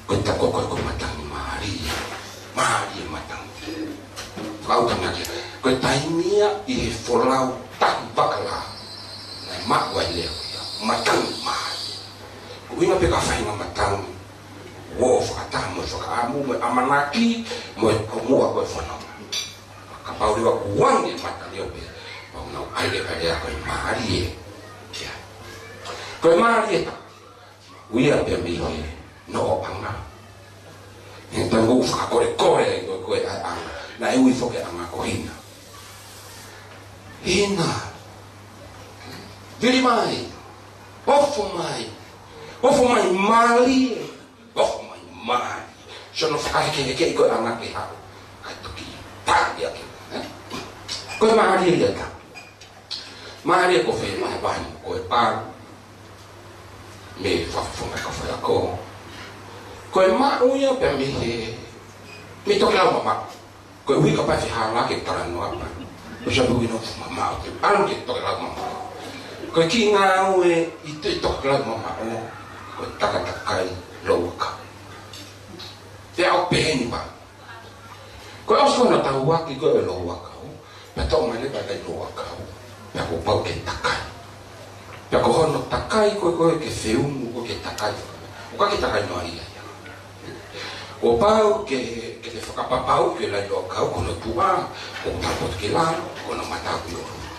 Ko e ta-, ko, ko, ko e matangi mālie. Mālie matangi. Fakaʻuta mai kia. Ko e taimi ia ʻi he folau tahi vakala. Naʻe maʻu ai lea ko ia. Matangi mālie. Ko e ʻuhinga pē ka faʻahinga matangi. ʻO fakataha mo e fakaʻamu, mo e ʻamanaki, mo e kumuʻa ko e fononga. Kapau leva kuo ʻoange matangi ʻo pē, ʻo nau ʻai leva lea ko e mālie. Ia. Ko e mālie ta. Ui ia pē mei he noʻoʻanga. He tangu fakakolekole ko, ko e ʻanga. Naʻe ui foki ʻanga ko Hina. Hina. Vili mai. ʻOfa mai. ʻOfa mai mālie. ʻOfa mai mālie. Sio hono fakahekeheke ko e ʻanga ke haʻu. Kae toki. Pā ia ke. Eh? Ko e mālie ia ta. Mālie ko fē mai vahi ko e Palu. Mei he fakafofonga ka fai ako. Ko e maʻu ia pea mei he. Mei Tokelau mamaʻo. Ko e ʻuhi kapau ʻe fehālaaki e talanoa pea. Ko e sabu ino mamaʻo ke ʻalu ki Tokelau mamaʻo. Ko e kiʻi ngāue ʻi he Tokelau mamaʻo. Ko e takatakai Louakau. Pea ʻoku pehē ni pā. Ko e ʻosi ko ē hono tauaki ko ē ʻo Louakau, pea toʻo mai leva e kai Louakau, pea kuo pau ke takai. Pea ko hono takai ko ē ko ē ke feʻunu ko ē ke takai. ʻOku ʻikai ke takai noa ia ia. Kuo pau ke, ke te fakapapauʻi ko e laʻi louʻakau ko hono tuʻa, ko e tapoto ki lalo, ko hono mata ki ʻolunga.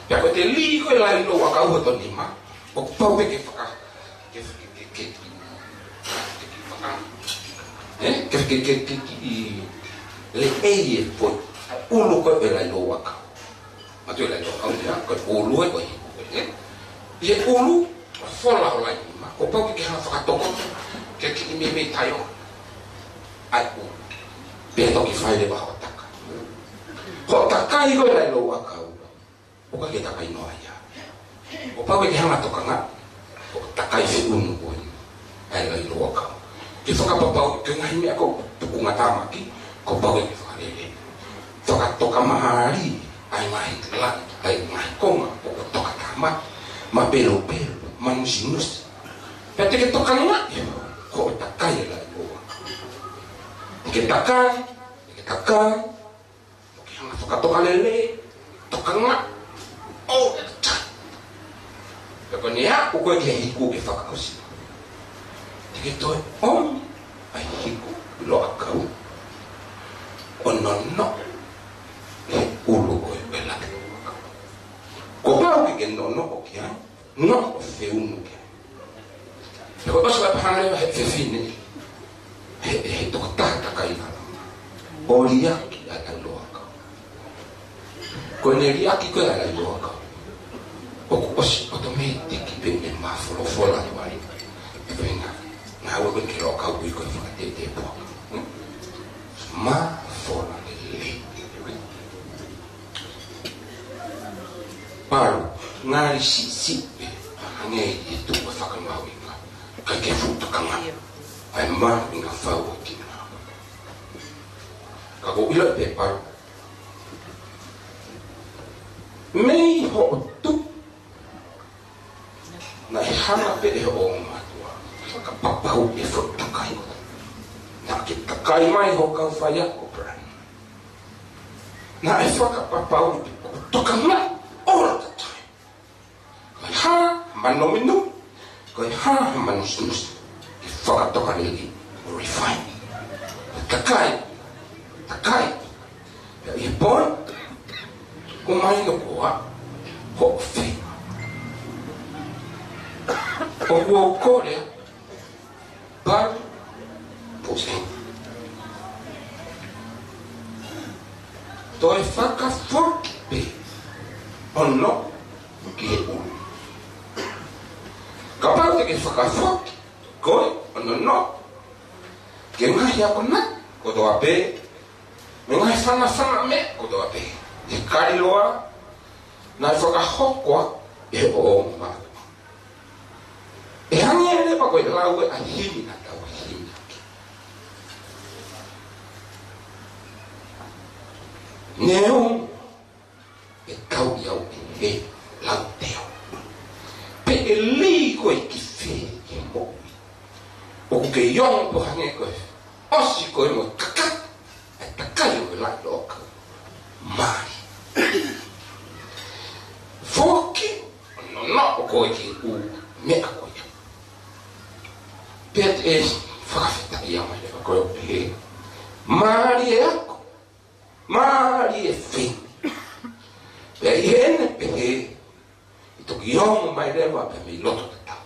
Pea ko e lī ko e laʻi louʻakau hoto nima, kuo pau ke ke faka, ke, ke, ke, ke, ke, ke faka, ē? Ke, ke, ke, ke, ke, leʻei e foʻi ʻulu ko e laʻi louʻakau. Mātuʻa laʻi louʻakau ia, ko e ʻulu ē, ko e hiku ē. ʻI he ʻulu, ko e fola ʻo e laʻi nima, kuo pau ke ke hanga fakatokoto, ke kiʻi meimei taio ʻa e ʻulu. Pea toki fai leva hoʻo takai. Hoʻo takai ko e laʻi louʻakau, ʻoku ʻikai ke takai noa ia. Kuo pau ke ke hanga tokangaʻi hoʻo takai feʻunu ko ē ʻa e laʻi louʻakau. Ke fakapapauʻi ko e ngaahi meʻa ko e tukunga tāmaki, kuo pau ke ke fakalele. Fakatokamālie ʻa e ngaahi laʻi, ʻa e ngaahi konga ʻoku tokatāmaki, mapelopelo, manusinusi. Pea te ke tokangaʻi hoʻo takai e laʻi louʻakau. Te ke takai, te ke takai, ʻo ke hanga fakatokalele, tokangaʻi, all the time. Pea ko ʻene aʻu ko ē ki he hiku ke fakaʻosi. Te ke toe ʻomi ʻa e hiku louʻakau ʻo nonoʻo he ʻulu ko ē ʻo e laʻi louʻakau. Kuo pau ke ke nonoʻo ki ai, nonoʻo feʻunu ki ai. He ko e ʻosi ʻa e pāhanga leva he fefine, he, he tokotaha takai lalo, ʻo liʻaki ʻa e laʻi louʻakau. Ko ʻene liʻaki ko ē ʻa e laʻi louʻakau, ʻoku ʻosi ʻotomētiki pē ʻene mafolofola ʻi ai. Pea ngāue ko ē ki he louʻakau ʻoku ui ko e fakatētē puaka. Mafola lelei. Palu, ngali siʻisiʻi pē, hangē ʻi he tuʻu ʻa e fakamahuʻinga, ʻikai ke fuʻu tokangaʻi ʻa e mahuʻinga fau ʻo e kinaua. Ka ʻoku ou ʻilo pē Palu, mei hoʻo tupu, naʻe hanga pē ʻe hoʻo ongo mātuʻa ʻo fakapapauʻi e foʻi takai. Naʻa ke takai mai hoʻo kau faiako, Brian. Naʻe fakapapauʻi pē ʻoku tokangaʻi all the time. Ko e hā ha manomino, ko e hā ha manusinusi, ke fakatokalele, refine. Takai, takai. Pea ʻi he pō ni, ʻomai leva hoʻo feinga. ʻOku ou kole atu, Palu Puseni, toe fakafoki pē ʻo nonoʻo ki he ʻulu. Kapau te ke fakafoki koe ʻo nonoʻo ki he ngaahi akonaki kotoa pē, mo e ngaahi fangafangameʻa kotoa pē, ʻi he kaliloa naʻe fakahoko ʻe hoʻo ongo mātuʻa. ʻE hangē leva ko e lau ē ʻa e himi naʻa tau himi ʻaki. Neongo ʻe kau ʻi au ʻe he lau teo, pe ʻe lī koe ki fē ʻi he moʻui, ʻoku kei ongo pē hangē ko e ʻosi ko ē mo e kaka ʻa e takai ʻo e laʻi louʻakau. Mālie. Foki ʻo nonoʻo koe ki he ʻū meʻa ko ia. Pea te u fakafetaʻi mai leva koe ʻo pehē, mālie ako, mālie feinga. Pea ʻi heʻene pehē, ʻe toki ongo mai leva pē mei loto tatau.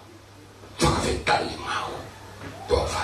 Fakafetaʻi maʻu. Tuʻa ʻofa.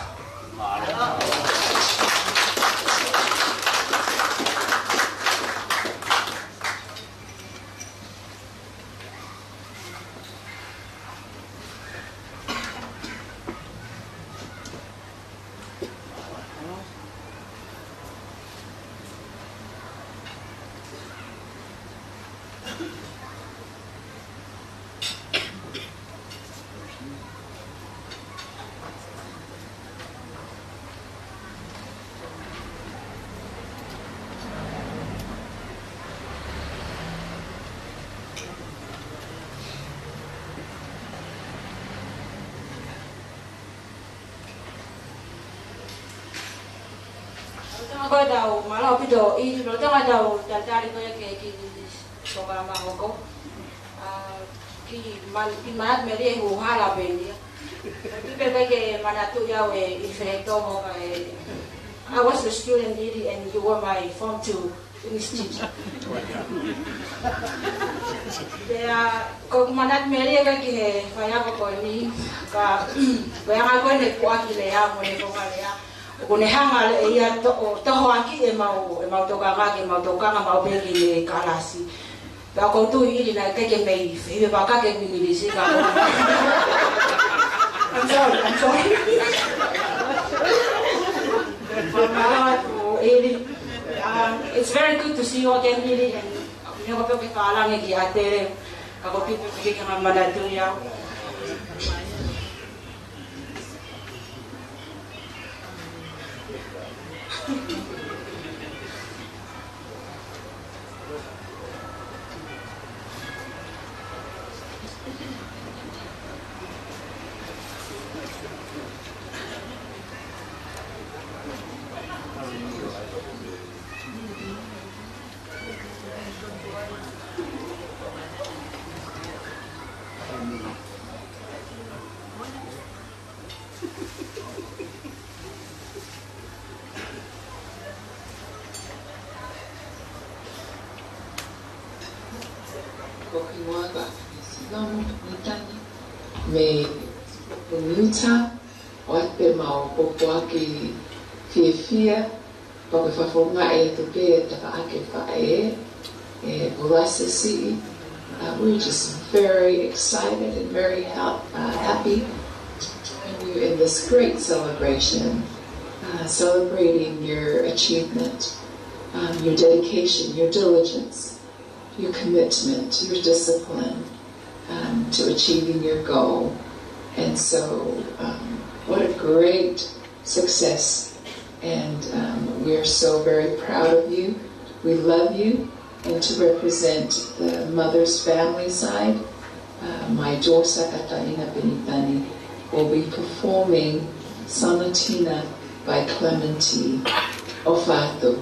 Lolotonga ko ē ʻetau mālō ʻaupito ʻi he lolotonga ʻetau talitali ko ē ki he kiʻi polokalama hoko. ʻA, kiʻi ma-, kiʻi manatu melie ʻi he hala pē ia. Kipe ke manatuʻi au ʻe Feletongo, I was a student, Lili, and you were my form two English teacher. Pea ko ʻeku manatu melie ki he faiako ko eni, ka, ko e anga ko ē ʻene puʻaki lea mo ʻene konga lea. ʻOku ne hanga leva ʻe ia ʻo toho ʻaki ʻemau, ʻemau tokanga, ke mau tokanga maʻu pē ki he kalasi. Pea ʻoku ou tui, Lili, naʻe ʻikai ke mei fie paka ke Lili si ka. I'm sorry, I'm sorry. Lili. Um, it's very good to see you again, Lili, and you know, ke fakalanga ki ʻAtele, ka ko Pipe ke ke manatuʻi au. Ko Kimoa ka Sinono Nitani mei Utah, ʻoatu pē ʻemau pōpoaki fiefia, pea ko e fakafofongaʻi atu pē ʻa e tafaʻaki faʻē, ʻe Pulasi Siʻi. Uh, we're just very excited and very hel-, uh, happy when you're in this great celebration, uh, celebrating your achievement, um, your dedication, your diligence, your commitment, your discipline, um, to achieving your goal. And so, um, what a great success. And, um, we are so very proud of you. We love you. And to represent the mother's family side, uh, my daughter, Kataina Penitani, will be performing Sonatina by Clementi Ofatu.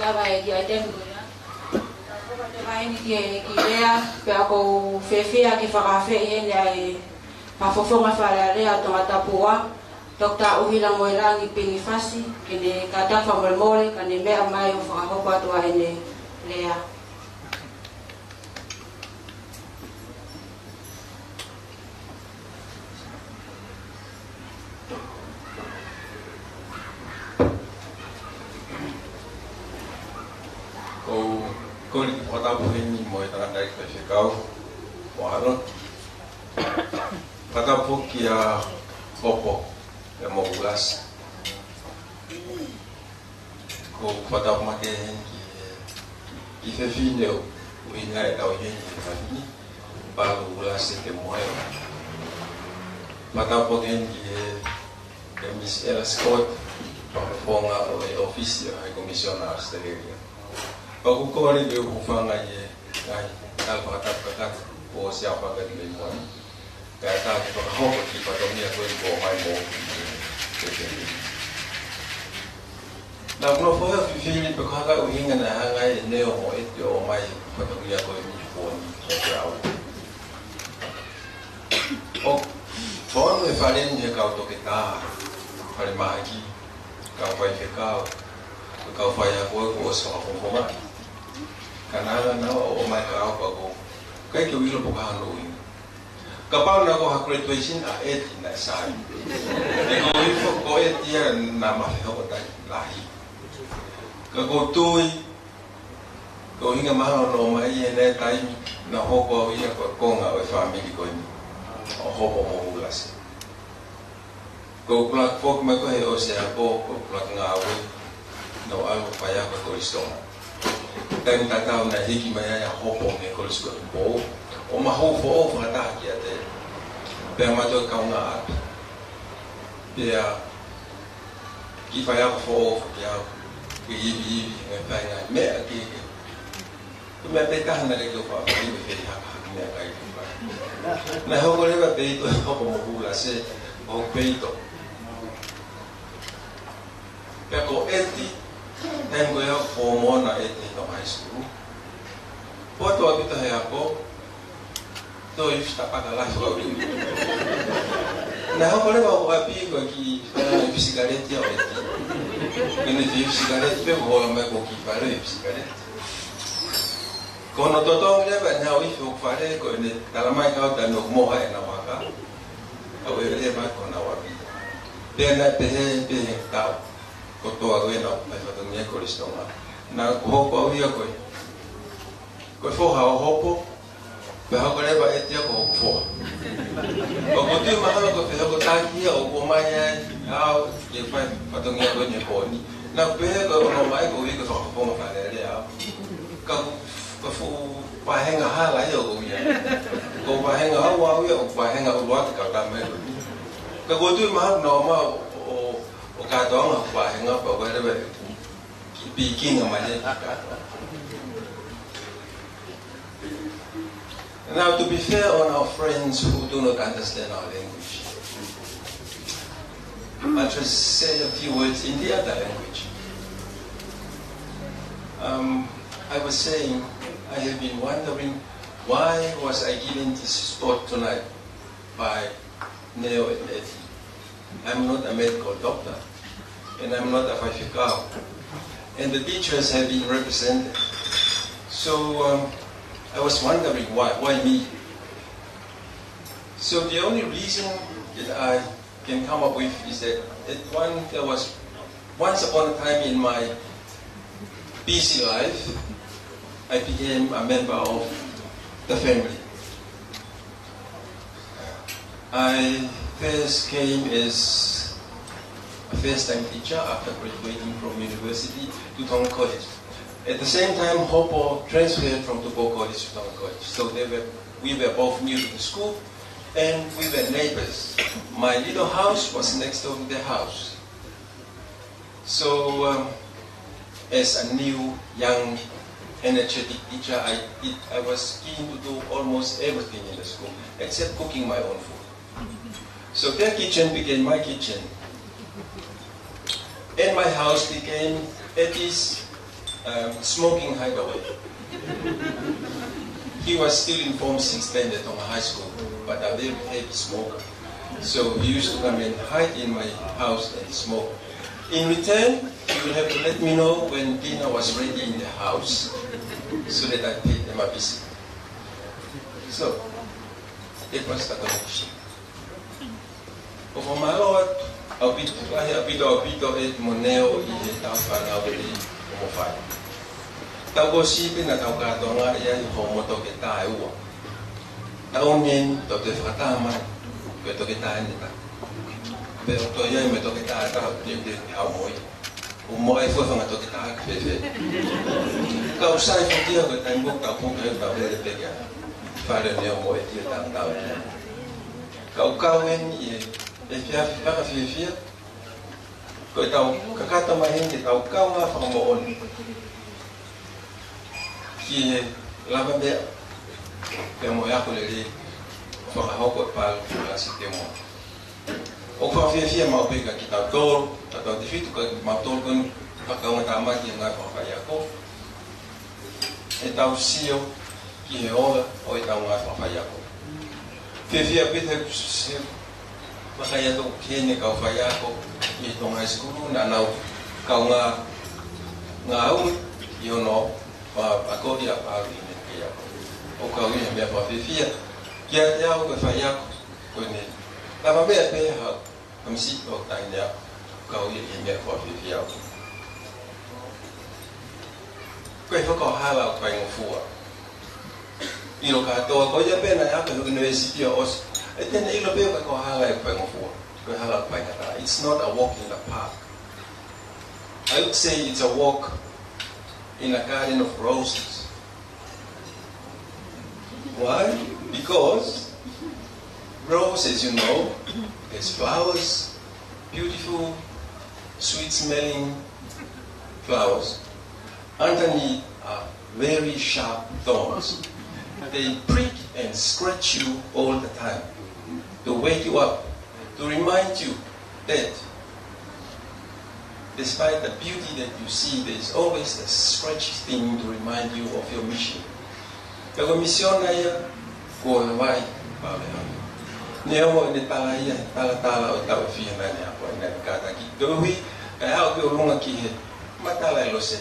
Lava e ki ai tēmu ia. Ko e vaini ki he, ki Lea, pea ʻoku ou fiefia ke fakaafeʻi heni ʻa e fakafofonga Fale Alea ʻo Tongatapu ua, Toketā ʻUhila Moelangi Pinifasi, ke ne kātaki fakamolemole, ka ne meʻa mai ʻo fakahoko atu ʻa ʻene lea. ʻOku ou kole ke fakatapu heni mo e tangataʻeiki faifekau, mo Aaron. Fakatapu kia Hopo, pea mo Ulasi. ʻOku ou fakatapu makehe heni ki he, ki he fefine ʻoku ʻi ai ʻetau ʻi heni he efiafi ni, Palu Ulasi Kemoewa. Fakatapu makehe heni ki he, ki he Miss Ella Scott, fakafofonga ʻo e ʻōfisi ʻo e High Commissioner ʻAositelēlia. ʻOku ou kole ke u hūfanga ʻi he ngaahi tala fakatapu kakato kuo ʻosi ʻafaki mei muʻa ni, kae ʻatā ke fakahoko e kiʻi fatongia ko eni kuo ʻomai mo. Naʻá ku nofo ʻo fifili pe ko e hā e ʻuhinga naʻe hanga ai ʻe Neo mo ʻEti ʻo ʻomai e fatongia ko eni ki Pooni kiate au. ʻOku fonu e fale ni he kau toketā, falemahaki, kau faifekau, kau faiako ʻoku ʻosi fakafofongaʻi. Ka naʻa nau ō mai ka au ka ko, ʻikai ke u ʻilo pe ko e hā hono ʻuhinga. Kapau naʻe ko ha graduation ʻa ʻEti naʻe sai. He ko e hifo ko ʻEti ia naʻá ma fehoko taʻi lahi. Ka ʻoku ou tui, ko e ʻuhinga mahalo naʻe ʻomai ia he taimi naʻe hoko au ia ko e konga ʻo e fāmili ko eni, ʻo Hopo mo Ulasi. Ko ʻeku ʻuluaki foki mai ko ē he ʻosi ako, ko ʻeku ʻuluaki ngāue, naʻá ku ʻalu ʻo faiako Kolisi Tonga. Taimi tatau naʻe hiki mai ai ʻa Hopo mei Kolisi ko ē Tupou, ʻo ma hū foʻou fakataha kiate ia. Pea ma toe kaungā ʻapi. Pea kiʻi faiako foʻou foki au, kiʻi ivi ivi, ngaahi fai ngaahi meʻa kehekehe. Ko e meʻa pē taha naʻe ʻikai ke u faʻa fai, ko e fai haka haka meʻakai ke u fai. Naʻe hoko leva peito ʻa Hopo mo Ulasi, ʻo peito. Pea ko ʻEti, taimi ko ia ʻoku fōmona ʻEti ʻi he high school. Poto ʻaupito he ako, toe ifi tapaka lahi ʻo ʻalu. Naʻe hoko leva ʻo ʻapi ko e kiʻi, ʻa e ifi sikaleti ʻo ʻEti. Ko ʻene ifi sikaleti pē, ʻoku hola mai ko e kiʻi fale ifi sikaleti. Ko hono totongi leva ʻene haʻu ifi hoku fale, ko ʻene talamai kau tanu ʻoku moha ʻenau vaka. ʻAu ʻeve leva ko honau ʻapi. Pea naʻe pehē, pehē tau. Kotoa ko ē naʻá ku fai fatongia Kolisi Tonga. Naʻá ku hoko au ia ko e, ko e foha ʻo Hopo. Pea hoko leva ʻEti ia ko hoku foha. ʻOku ou tui mahalo ko e fehokotaki ia ʻoku ʻomai ai au ke fai fatongia ko eni he Pooni. Naʻá ku pehē ko hono ʻomai ko e ʻuhi ko e fakafofonga Fale Alea au. Ka ko e fuʻu vāhenga hala ia ʻoku ou ʻi ai. Ko e vāhenga au, au ia, ko e vāhenga ʻuluaki kau tama ia ko eni. Ka ʻoku ou tui mahalo naʻá ma ō, ō, ō kātoanga ko e vāhenga pea ko e leva e kiʻi pikinga mai ia ki kātoa. Now, to be fair on our friends who do not understand our language, I'll just say a few words in the other language. Um, I was saying, I have been wondering, why was I given this spot tonight by Neo and ʻEti? I'm not a medical doctor, and I'm not a faifekau. And the teachers have been represented. So, um, I was wondering why, why me? So the only reason that I can come up with is that at one, there was once upon a time in my busy life, I became a member of the family. I first came as a first-time teacher after graduating from university to Tonga College. At the same time, Hopo transferred from Tupou College to Tonga College. So they were, we were both new to the school, and we were neighbors. My little house was next door to their house. So, um, as a new, young, energetic teacher, I did, I was keen to do almost everything in the school, except cooking my own food. So their kitchen became my kitchen. And my house became Eti's Um, smoking hideaway. He was still in Form Six then at Tonga High School, but a very heavy smoker. So he used to come and hide in my house and smoke. In return, he would have to let me know when dinner was ready in the house so that I paid them a visit. So, it was the connection. ʻOku ou fakamālō atu ʻaupito, lahi ʻaupito, ʻaupito ʻeku moneo ʻi he tau fānau ʻi ʻoku mou fai. Tau ko sipe naʻa tau kātoanga ʻi ai hoʻomo toketā ʻe ua. Tau neni, tau toe fakatā mai, ko e toketā ʻeni ʻe taha. Pea ʻoku toe ʻi ai mo e toketā ʻe taha, te, te, te hao mo ia. ʻOku mou ʻai fua fanga toketā ke fēfē. Kau sai foki ia ko e taimi ʻoku tau puke, tau hele pē ki he fale neongo e tia tau tau. Kau kau eni ʻi he efiafi fakafiefia. Ko e tau kakato mai heni ke tau kaungā fakamoʻoni ki he lavameʻa pea mo e ako lelei fakahoko ʻe Palu Lasi Teumoa. ʻOku fakafiefia maʻu pē kia kitautolu, tautautefito ko kimautolu ko eni fakaʻaongatāmaki he ngāue fakafaiako, ʻetau sio ki he ola ʻo ʻetau ngāue fakafaiako. Fiefia pē he, he fakaiako ki heʻene kau faiako ʻi he Tonga High School, naʻa nau kaungā ngāue ʻi hono akoʻi ʻa Palu ʻi heʻene kei ako. ʻOku kau ʻi he meʻa fakafiefia kiate au ko e faiako ko eni. Lavameʻa pē haʻaku ʻamisi ʻo taʻahine ʻoku kau ʻi he meʻa fakafiefia. Ko e fakahala ʻoku faingofua. ʻIlo kātoa ko ia pē naʻe ako ʻi he university ʻo ʻosi. ʻE te ne ʻilo pē ko e fakahala ʻoku faingofua. Ko e hala ʻoku faingataʻa. It's not a walk in the park. I would say it's a walk in a garden of roses. Why? Because rose, as you know, has flowers, beautiful, sweet-smelling flowers. Underneath are very sharp thorns. They prick and scratch you all the time to wake you up, to remind you that despite the beauty that you see, there is always a scratchy thing to remind you of your mission. Pea ko e misiona ia, ko e vai, pale hau. Neongo ʻene tala ia, talatala ʻo tau fia nai ne ako, ʻene kātaki. Tohi, kae haʻu ki ʻolunga ki he matala ʻe Lose.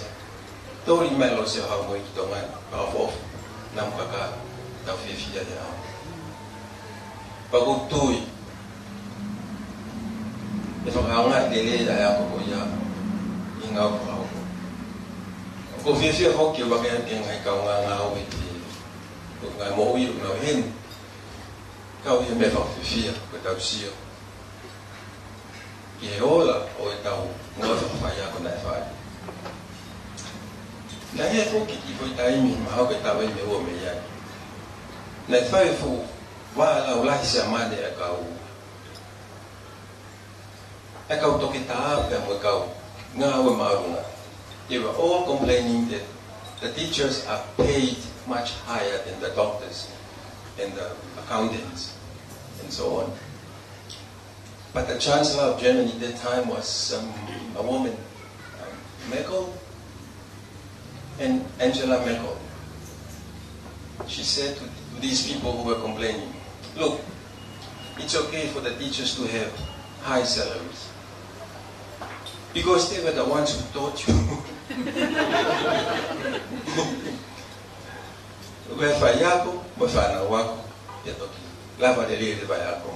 Toli mai Lose ʻo hau mo ia ki Tonga ni, pea ʻofoʻofa, namu kaka, tau fiefia he ʻaho. Pea ʻoku ou tui ʻe fakaʻaongaʻi lelei ʻa e ako ko ia ʻi he ngāue fakahoko. ʻOku ou fiefia foki ke vakai atu ki he ngaahi kaungā ngāue ʻi he, ko e ngaahi moʻui ʻoku nau ʻi heni. Kau ʻi he meʻa fakafiefia, ko ʻetau sio ki he ola ʻo ʻetau ngāue fakafaiako naʻe fai. Naʻe ʻi ai foki kiʻi foʻi taimi mahalo ko e taʻu ʻe ua mei ai. Naʻe fai e fuʻu vālau lahi Siamane ʻa e kau, ʻa e kau toketā pea mo e kau ngāue māʻolunga. They were all complaining that the teachers are paid much higher than the doctors and the accountants and so on. But the Chancellor of Germany at that time was, um, a woman, um, Merkel, and Angela Merkel. She said to, to these people who were complaining, "Look, it's okay for the teachers to have high salaries because they were the ones who taught you." Ko e faiako mo e fānau ako, ʻe toki lava lelei e faiako.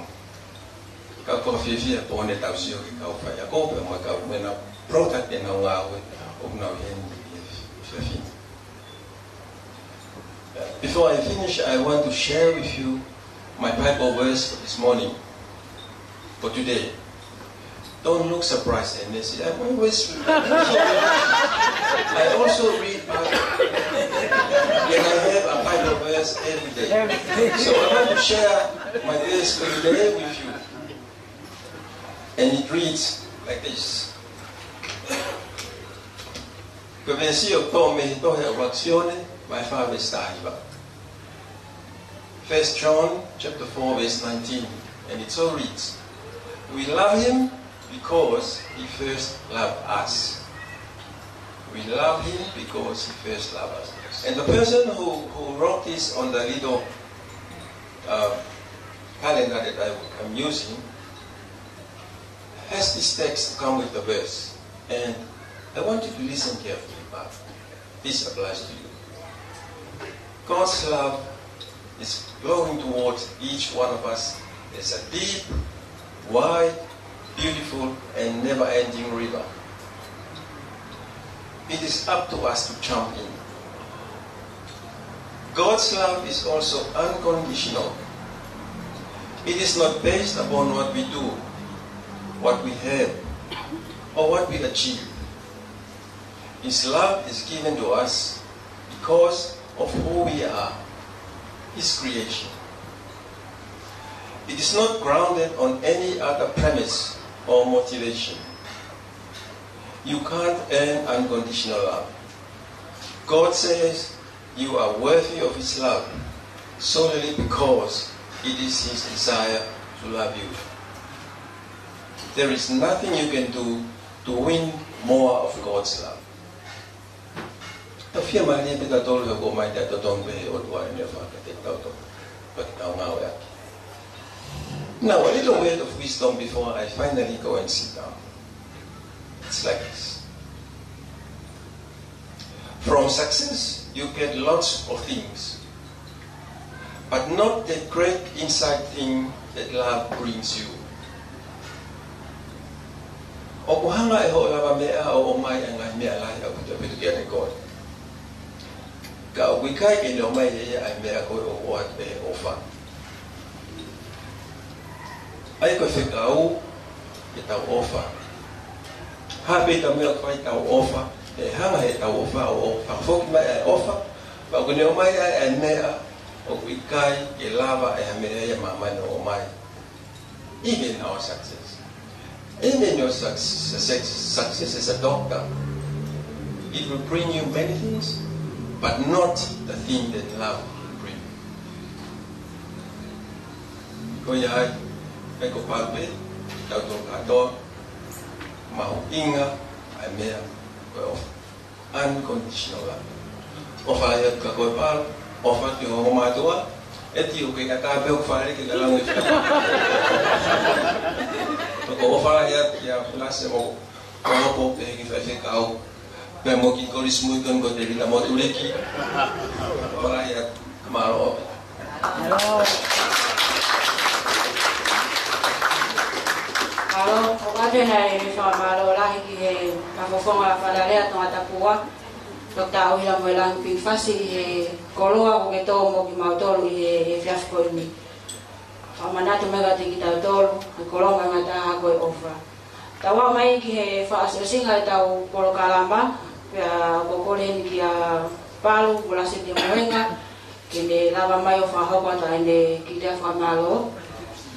Ka ʻoku ou fiefia pē ʻi heʻetau sio ki he kau faiako pea mo e kau, mo ʻenau product, ʻenau ngāue ʻoku nau ʻi heni he efiafi ni. Before I finish, I want to share with you my Bible verse for this morning, for today. Don't look surprised, Ernest. I'm always, I also read Bible. And I have a Bible verse every day. So I want to share my verse for today with you. And it reads like this. Ko e veesi ʻoku toʻo mei he tohi ʻa ʻUluaki Sione, vahe fā veesi taha hiva. First John chapter four verse nineteen, and it so reads, "We love him because he first loved us." We love him because he first loved us. And the person who, who wrote this on the little uh, calendar that I, I'm using has this text to come with the verse. And I want you to listen carefully, but this applies to you. God's love is flowing towards each one of us as a deep, wide, beautiful, and never-ending river. It is up to us to jump in. God's love is also unconditional. It is not based upon what we do, what we have, or what we achieve. His love is given to us because of who we are, His creation. It is not grounded on any other premise or motivation. You can't earn unconditional love. God says you are worthy of His love solely because it is His desire to love you. There is nothing you can do to win more of God's love. Tau fiemālie pē tautolu he ʻoku ʻomai tautolu pē ʻe he ʻOtua ʻene ʻofa kiate kitautolu, pea ke tau ngāueʻaki. Now, a little word of wisdom before I finally go and sit down. It's like this. From success, you get lots of things, but not the great inside thing that love brings you. ʻOku hanga ʻe hoʻo lavameʻa ʻo ʻomai ʻa e ngaahi meʻa lahi ʻaupito ʻaupito kiate koe. Ka ʻoku ʻikai ke ne ʻomai ʻe ia ʻa e meʻa ko ē ʻoku ʻoatu ʻe he ʻofa. ʻA ia ko e fekau ke tau ʻofa. Hā pē ʻetau meʻa ʻoku fai tau ʻofa, ʻe hanga heʻetau ʻofa ʻo, ʻo fakafoki mai ʻa e ʻofa, pea ʻoku ne ʻomai ʻa e, ʻa e meʻa ʻoku ʻikai ke lava ʻe ha meʻa ia ʻi māmani ʻo ʻomai. Even our success. Even your success, success, success as a doctor, it will bring you many things, but not the thing that love will bring. Ko ia ai, ʻe ko Palu pē, tautolu kātoa, mahuʻinga ʻa e meʻa ko e ʻofa. Unconditional love. ʻOfa ia kia koe Palu, ʻofa ki ho ongo mātuʻa, ʻe ti ʻoku ke ʻatā pē ʻo fale ke kalangu e fika. Ko e ʻofa ia kia Fulase mo Kolopo pē ki faifekau. Pea mo ki Kolisi Muikoni ko Tevita Motuliki. ʻOfa ia, mālō. Mālō, ʻoku ʻoatu ʻa e fakamālō lahi ki he Fakafofonga Fakalea Tongatapu Ua, Toketā ʻUhila Moelangi Pingifasi, ʻi he koloa kuo ke tō mo kimautolu ʻi he, he efiafi ko eni. Fakamanatu mai kiate kitautolu, ʻa e koloa mahuʻinga taha ko e ʻofa. Tau aʻu mai ki he fakaʻosiʻosinga ʻetau polokalama, pea ʻoku ou kole heni kia Palu Volasi Temuenga, ke ne lava mai ʻo fakahoko atu ʻene kiʻi lea fakamālō.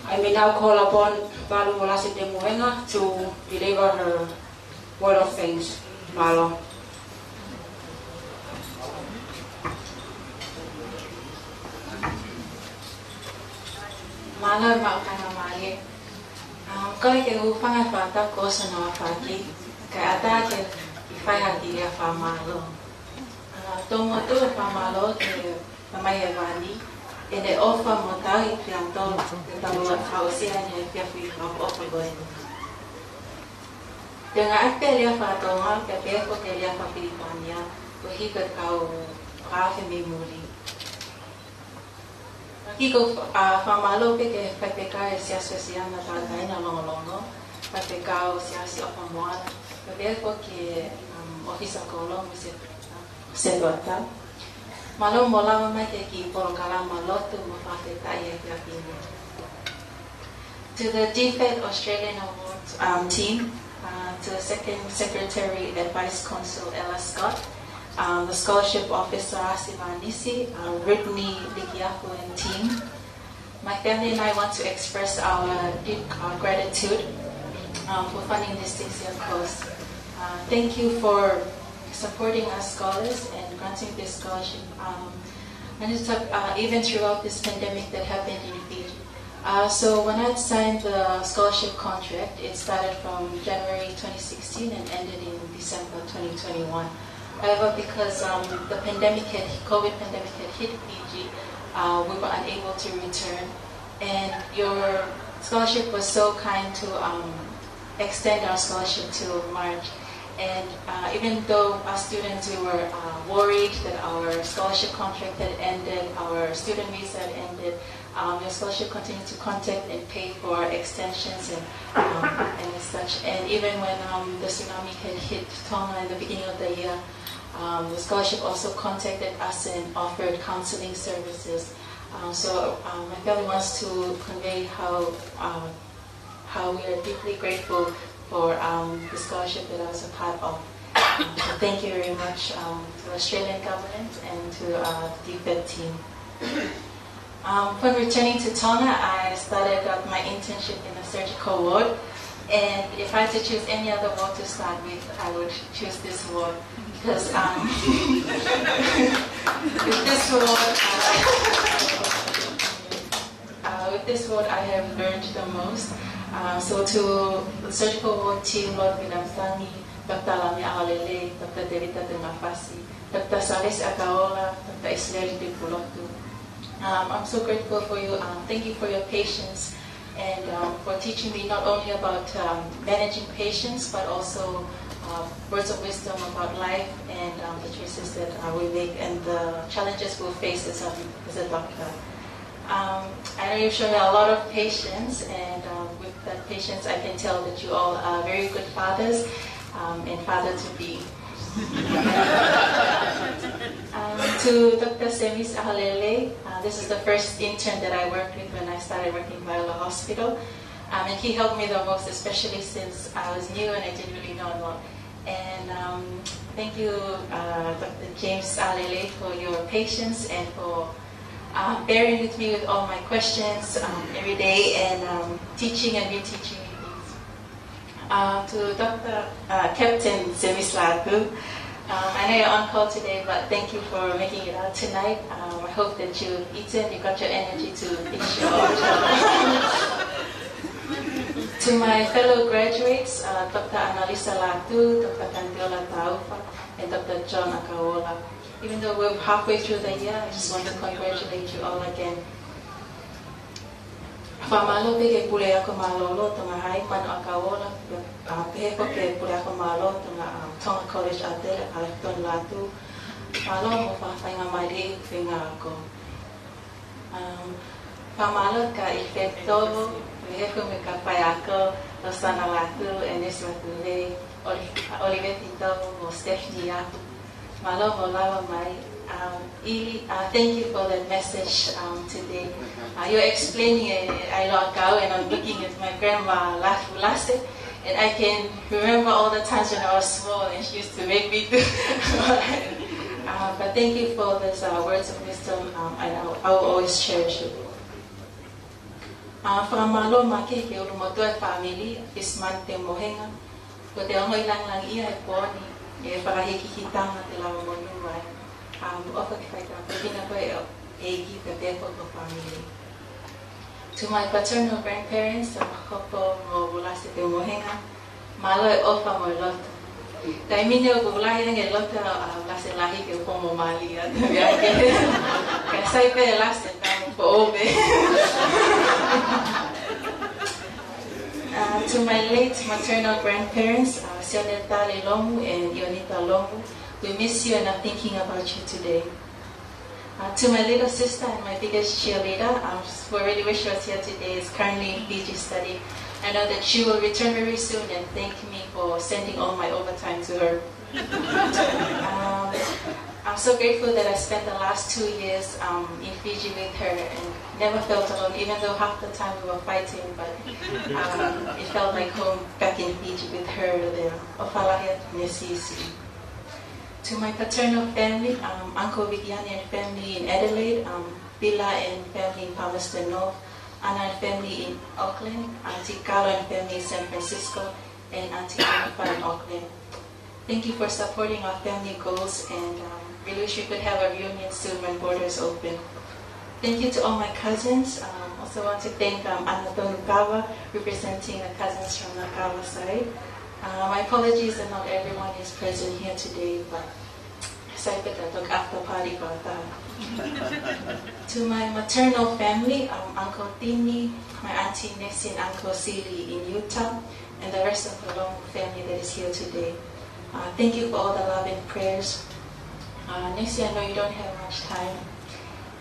I may now call upon Palu Volasi Temuenga to deliver her word of thanks. Mālō. Mālō e maʻu faingamālie. Um, ko e ke u fanga fata ko Sonoa Faki, kae ʻatā ke u fai ha kiʻi lea fakamālō. Uh, tō motu e fakamālō ki he Tamai Hēvani, ʻene ʻofa mo tauhi kitautolu, ke tau aʻusia ʻi he efiafi fakaʻofoʻofa ko eni. Te u ngāueʻaki e lea faka-Tonga, pea pehē foki e lea faka-Pilitania, koeʻuhi ko e kau fakaafe mei muli. Ka ko e, a, fakamālō pē ki he faifekau ʻo e Siasi Uēsiliana Tauʻatāina Longolongo, faifekau Siasi ʻOfa Moana, pea pehē foki ki he, um, ʻōfisa kolo mo e setuata. Mālō hoʻomou lava mai ki he kiʻi polokalama lotu mo fakafetaʻi ʻi he efiafi ni. To the DFAT Australian Awards, um, team, uh, to the Second Secretary and Vice Consul Ella Scott, um, the Scholarship Officer Asi Vanisi, uh, Brittany Likiafu and team. My family and I want to express our deep, uh, gratitude, um, for funding this six-year course. Uh, thank you for supporting our scholars and granting this scholarship. Um, and it's, uh, even throughout this pandemic that happened in Fiji. Uh, so when I signed the scholarship contract, it started from January twenty sixteen and ended in December twenty twenty-one. However, because um, the pandemic had, COVID pandemic had hit Fiji, uh, we were unable to return. And your scholarship was so kind to um, extend our scholarship till March. And uh, even though our students, we were uh, worried that our scholarship contract had ended, our student visa had ended, um, your scholarship continued to contact and pay for extensions and, um, and such. And even when um, the tsunami had hit Tonga in the beginning of the year, um, the scholarship also contacted us and offered counseling services. Um, so um, my family wants to convey how uh, how we are deeply grateful for um, the scholarship that I was a part of. Um, so thank you very much um, to the Australian government and to uh, the DFAT team. Um, upon returning to Tonga, I started out my internship in a surgical ward. And if I had to choose any other ward to start with, I would choose this ward. Because um, with this ward, uh, uh, with this ward, I have learned the most. Uh, so to the surgical ward team, Lord William Tangi, Doctor Lami Aolele, Doctor Tevita Tengafasi, Doctor Sales Akaola, Doctor Israel Tupulotu. Um, I'm so grateful for you. Um, thank you for your patience and um, for teaching me not only about um, managing patients, but also uh, words of wisdom about life and um, the choices that uh, we make and the challenges we face as a, as a doctor. Um, I know you've shown me a lot of patience, and um, with that patience, I can tell that you all are very good fathers um, and father to be. Um, to Doctor Semis Aholele, uh, this is the first intern that I worked with when I started working in Viola Hospital. Um, and he helped me the most, especially since I was new and I didn't really know a lot. And um, thank you, uh, Doctor James Alele, for your patience and for uh, bearing with me with all my questions um, every day and um, teaching and reteaching me things. Uh, to Doctor Uh, Captain Semis Latu, um, I know you're on call today, but thank you for making it out tonight. Um, I hope that you've eaten, you got your energy to finish your own job. To my fellow graduates, uh, Doctor Annalisa Latu, Doctor Candiola Taufa, and Doctor John Akaola. Even though we're halfway through the year, I just want to congratulate you all again. Fakamālō pē ki he Puleako Mālōlō Tonga High, Manu Akaola, a, pehē foki ki he Puleako Mālōlō Tonga, a, Tonga College ʻAtele, Alekitoni Latu. Mālō mo e faingamālie ʻi he ngāue ako. Um, fakamālō kia ʻIfeto, pehē foki mo e kakai ako, Losana Latu, Ernest Latu Lei, Oli-, Olive Titovo, mo Stephanie Apu. Mālō mo lava mai. Um, ʻIli, uh, thank you for that message um, today. Uh, you're explaining it, I love Kau, and I'm looking at my grandma Laf-, Lase, and I can remember all the times when I was small and she used to make me do. Uh, but thank you for those uh, words of wisdom, um, and I'll, I'll always cherish it. Uh, fakamālō makehe ki he ʻulumotuʻa e fāmili, Isman Te Mohenga, ko e ongo ʻi langilangi ia he pō ni, e fakahikihiki tama te lava monū ai. Um, ʻofa ke fai tāpuekina koe ʻe he ʻEiki pea pehē foki ki ho fāmili. To my paternal grandparents, Tamakopo mo Vulasi Te Mohenga, mālō e ʻofa mo e loto. Taimi ni ʻoku lahi ange e loto ʻa Vulasi lahi ke u homo mali atu ia ke. Ka sai pē Vulasi ka mo ʻomi. Uh, to my late maternal grandparents, uh, Sioneta Lomu and Ionita Lomu, we miss you and are thinking about you today. Uh, to my little sister and my biggest cheerleader, um, who I really wish was here today, is currently in Fiji studying. I know that she will return very soon and thank me for sending all my overtime to her. Um, I'm so grateful that I spent the last two years um, in Fiji with her and never felt alone, even though half the time we were fighting, but um, it felt like home back in Fiji with her there. ʻOfa lahi atu, Missus To my paternal family, um, Uncle Vigiani and family in Adelaide, um, Bila and family in Palmerston North, Ana and family in Auckland, Auntie Carlo and family in San Francisco, and Auntie Jennifer in Auckland. Thank you for supporting our family goals and um, really wish we could have a reunion soon when borders open. Thank you to all my cousins. Um, also want to thank um, Ana Tonukava, representing the cousins from the Kava side. Uh, my apologies that not everyone is present here today, but Sai pē ta toki after party ko ata. To my maternal family, um, Uncle Tini, my Auntie Nessie and Uncle Sili in Utah, and the rest of the Longo family that is here today. Uh, thank you for all the love and prayers. Uh, Nessie, I know you don't have much time,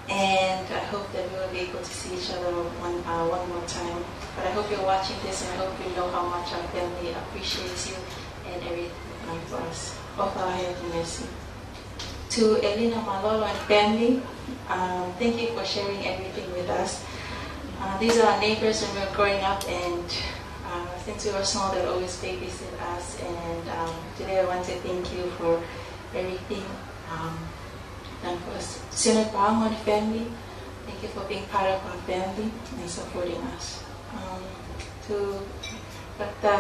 and I hope that we will be able to see each other one, uh, one more time. But I hope you're watching this, and I hope you know how much our family appreciates you and everything for us. ʻOfa lahi atu, Nessie. To Elena Malolo and family, um, thank you for sharing everything with us. Uh, these are our neighbors when we were growing up, and, uh, since we were small, they'd always babysit us. And, um, today I want to thank you for everything, um, done for us. Senate Baum and family, thank you for being part of our family and supporting us. Um, to Doctor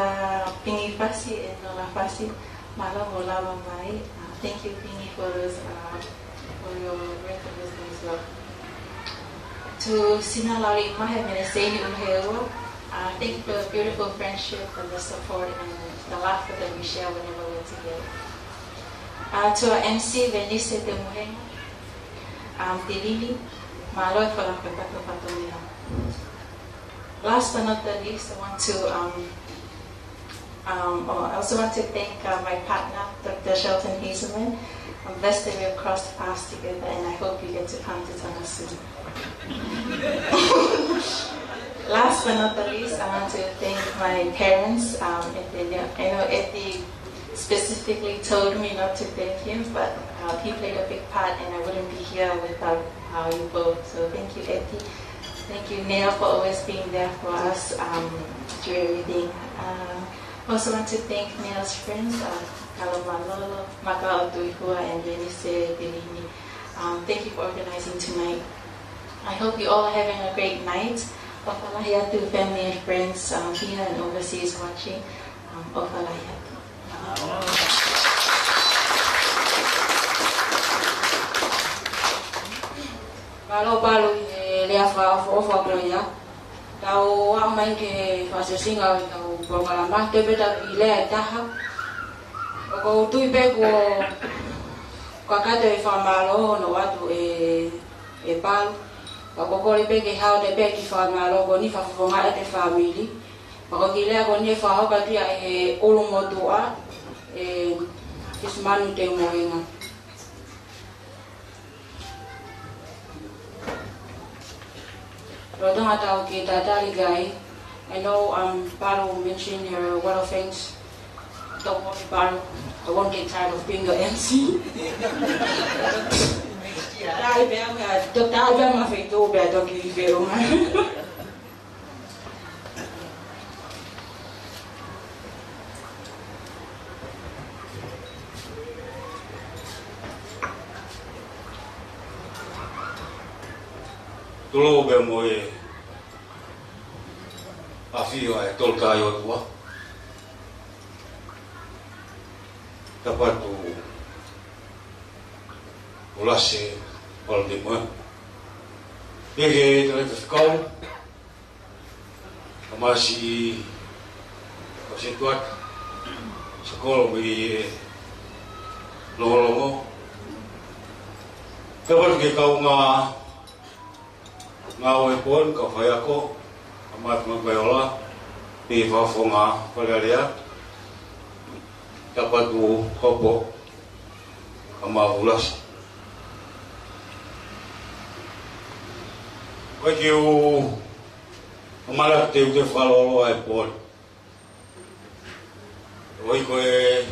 Pingi Fasi and Nola Fasi, mālō hoʻo lava mai. Uh, thank you, Pingi, for those, uh, for your words of wisdom as well. To Sina Lauri Mahe, Meneseini Uheua, uh, thank you for the beautiful friendship and the support and the laughter that we share whenever we're together. Uh, to our M C, Venise Temuhenga, um, Tilili, mālō e fakatapu fatongia. Last but not the least, I want to, um, um, oh, I also want to thank, uh, my partner, Doctor Shelton Hazelman. I'm blessed that we have crossed paths together, and I hope you get to come to Tonga soon. Last but not the least, I want to thank my parents, um, at the, I know at the specifically told me not to thank him, but, uh, he played a big part, and I wouldn't be here without, uh, you both. So thank you, Eddie. Thank you, Neil, for always being there for us, um, through everything. Uh, also want to thank Neil's friends, uh, Kalo Malolo, Makao Tuihua, and Venise Pilini. Um, thank you for organizing tonight. I hope you all are having a great night. ʻOfa lahi atu, family and friends, um, here and overseas watching. Um, ʻofa lahi atu. Mālō Palu ʻi he lea fakaʻofoʻofa ko ia. Tau aʻu mai ki he fakaʻosinga ʻo ʻetau polokalama, toe pē ʻetau kiʻi lea ʻe taha. ʻOku ou tui pē kuo kakato e fakamālō hono ʻoatu ʻe, ʻe Palu. Ka ʻoku ou kole pē ke haʻu atu pē e kiʻi fakamālō ko eni fakafofongaʻi ʻe he fāmili. Pea ko e kiʻi lea ko eni ʻe fakahoko atu ia ʻe he ʻulumotuʻa, ʻe Fisimanu Teumohenga. Lolotonga ʻetau kiʻi tatali ki ai, I know, um, Palu mentioned her word of thanks. Don't worry, Palu. I won't get tired of being your M C. Ai, pea, pea, toki, ai, pea ma feitu, pea toki feʻunga. Tulou pea mo e ʻafio ʻa e Tolu Tahaʻi ʻOtua. Tapu atu Ulase Palu Teumohenga. Pea ki he Tangata Fekau, Kamasi ʻo Setuata, Sakolo mei he Longolongo. Tapu atu ki he kaungā ngāue pō ni, kau faiako, kae ʻumaʻā e Fanga Kaiola, pea mo e fakafofonga Fale Alea. Tapu atu Hopo, kae ʻumaʻā Ulase. Ko e kiʻi ʻuhinga ʻoku ou teuteu fakalōloa e pō ni. ʻOi, ko e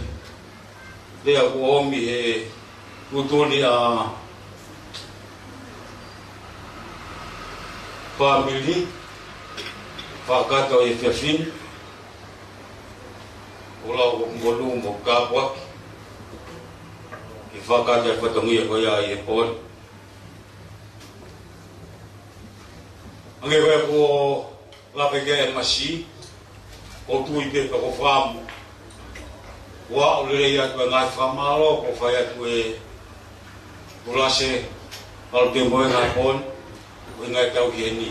lea kuo ʻomi he tuʻutuʻuni ʻa e fāmili, fakakakato e efiafi ni, ʻo lau ʻo monū mo kāpaki, ke fakakakato e fatongia ko ia ʻi he pō ni. Hangē ko ia kuo lave ki ai e M C, ʻoku ou tui pē pea ko e fakaʻamu, ʻoku aʻu lelei atu e ngaahi fakamālō kuo fai atu ʻe Ulase Palu Teumohenga he pō ni, ʻo e ngaahi taʻu ki heni.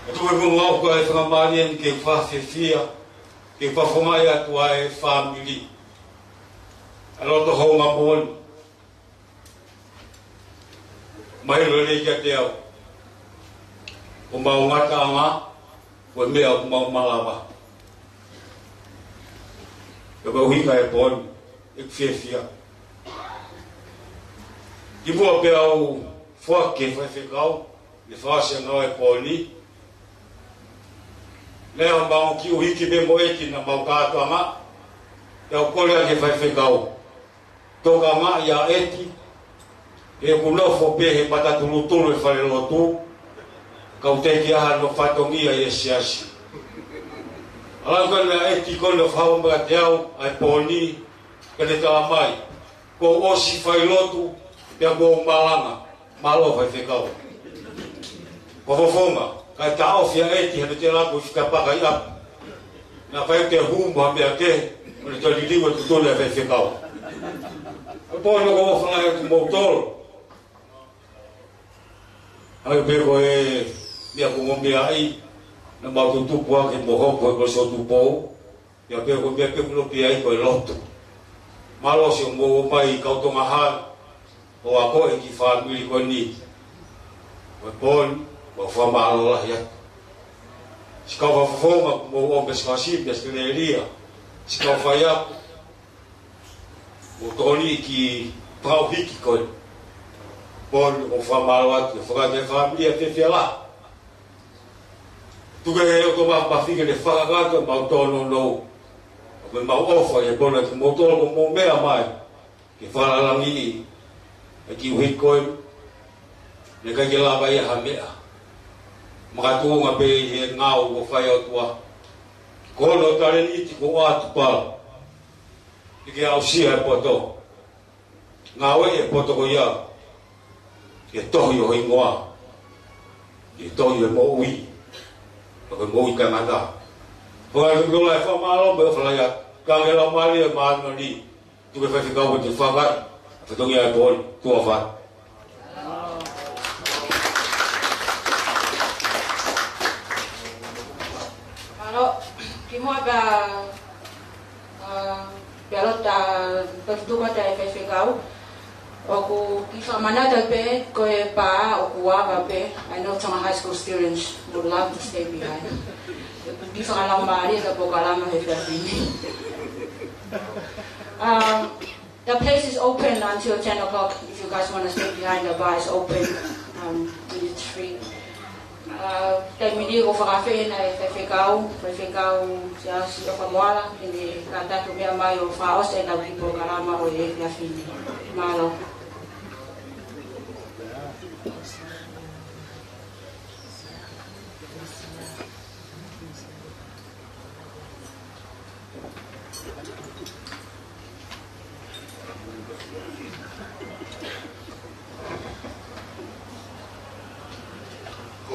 ʻOku ou tui pē ʻoku ou ʻi he faingamālie ni ke fakafiefia, ke fakafofongaʻi atu ʻa e fāmili. ʻA e loto houngaʻia moʻoni. Mahino lelei kiate au ʻoku mau ngataʻanga, ko e meʻa ʻoku mau malava. Pea ko e ʻuhinga e pō ni ʻeku fiefia. Kimuʻa pea u foaki ki he faifekau, ne fakaʻosi ʻa e ngāue e pō ni. Lea mau ki ʻUhiki pē mo ʻEti naʻa mau kātoanga. Pea u kole ʻa e faifekau, tokangaʻi ʻa ʻEti, he ʻoku nofo pē he matatulutulu e falelotu, ka ʻoku teʻeki ai hano fatongia ʻi he siasi. ʻAlu ko ē ʻa ʻEti ko ē ʻo fakahā mai kiate au ʻa e pō ni, ka ne talamai, kuo u ʻosi fai lotu, pea kuo u malanga. Mālō faifekau. Ko e fofonga, kae taʻofi ʻa ʻEti hano tela ko e fika paka ʻi ʻapi. Naʻa faifekau te hū mo ha meʻa kehe, ʻo ne toe liliu e tuʻutuʻuni ʻa e faifekau. Ko e pō ni ʻoku ou ʻofa lahi atu kimoutolu. ʻA ia pē ko e meʻa ko mo meʻa ai, naʻa mau tutupu ake mo hoko ko e Kolisi ʻo Tupou. Pea pē ko e meʻa pē ʻoku nau pehē ai ko e lotu. Mālō siʻomou ō mai kau Tonga hana, ʻo akoʻi e kiʻi fāmili ko eni. Ko e pō ni, ʻoku ou fakamālō lahi atu. Siʻi kau fakafofonga, ʻoku mou ō mei Siasi, mei Australia. Siʻi kau faiako, mo toni ki Pau hiki ko ē. Pō ni ʻoku ou fakamālō atu, fakataha e fāmili ʻa e fiefia lahi. Tuku ke ʻoku mau mafi ke ne fakakakato ʻemau tōnounou. Ko ʻemau ʻofa ʻi he pō ni kiate kimoutolu ʻoku mou meʻa mai ke fakalalangiʻi e kiʻi ʻuhiki ko ē. Naʻe ʻikai ke lava ia ha meʻa makatuʻunga pē ʻi he ngāue ʻoku fai ʻe he ʻOtua. Ko hono talēniti ko ʻAtupala. Ke aʻusia e poto. Ngāue e poto ko ia ke tohi ho hingoa, ke tohi e moʻui, ko e moʻui kamata. Fakalahi atu e fakamālō mo e ʻofa lahi atu. Ka ke lau mālie e mānani, tuku e faifekau ke te fakaʻi, fatongia e pō ni, tuʻa ʻofa atu. Mālō, kimuʻa pea, ā, pea lotu, pea tuku atu e faifekau. ʻOku ou kiʻi fakamanatu pē, ko e pā ʻoku ava pē. I know Tonga High School students would love to stay behind. Kiʻi fakalaumālie ka pōkalama he efiafi ni. Um, The place is open until ten o'clock. If you guys wanna stay behind, the bar is open, um, and it's free. Uh, taimi ni ʻoku fakaafeʻi ʻe he faifekau, faifekau Siaosi ʻOfamoala, ke ne kātaki ʻo meʻa mai ʻo fakaʻosi ʻetau kiʻi polokalama ʻo e efiafi ni. Mālō.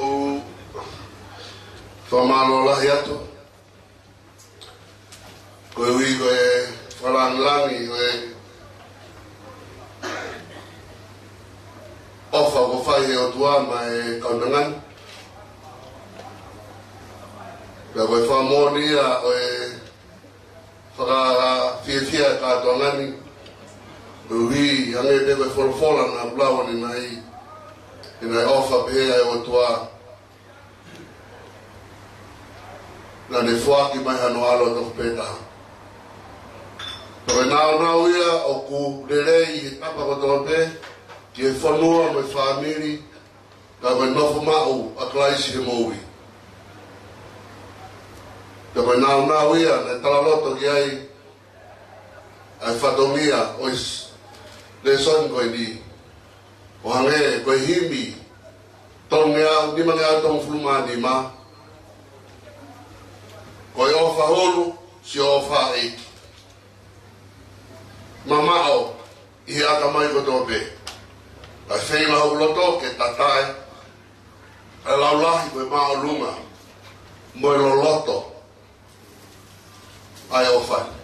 ʻOku ou fakamālō lahi atu. Koeʻuhi ko e fakalāngilangi ʻo e ʻofa kuo fai ʻe he ʻOtua maʻa e kau Tonga ni. Pea ko e fakamoʻoni ia ʻo e fakafiefia e kau Tonga ni. Koeʻuhi hangē pē ko e folofola naʻa ku lau ʻanenai, ʻi he ʻofa pehē ʻa e ʻOtua, naʻa ne foaki mai hano ʻAlo tofu pē taha. Ko e nāunau ia ʻoku lelei ʻi he tapa kotoa pē, ki he fonua mo e fāmili, ka ko e nofo maʻu ʻa Kalaisi he moʻui. Pea ko e nāunau ia naʻe talaloto ki ai ʻa e fatongia ʻo e s-, lēsoni ko eni. ʻO hangē ko e himi tolungeau, nimangeau tolungofulu mā nima. Ko e ʻofa hulu, siʻo ʻofa ʻEiki. Mamaʻo ʻi he ʻatamai kotoa pē. Kae feinga hoku loto ke tatae ʻa e laulahi ko e māʻolunga mo e loloto ʻa e ʻofa ni.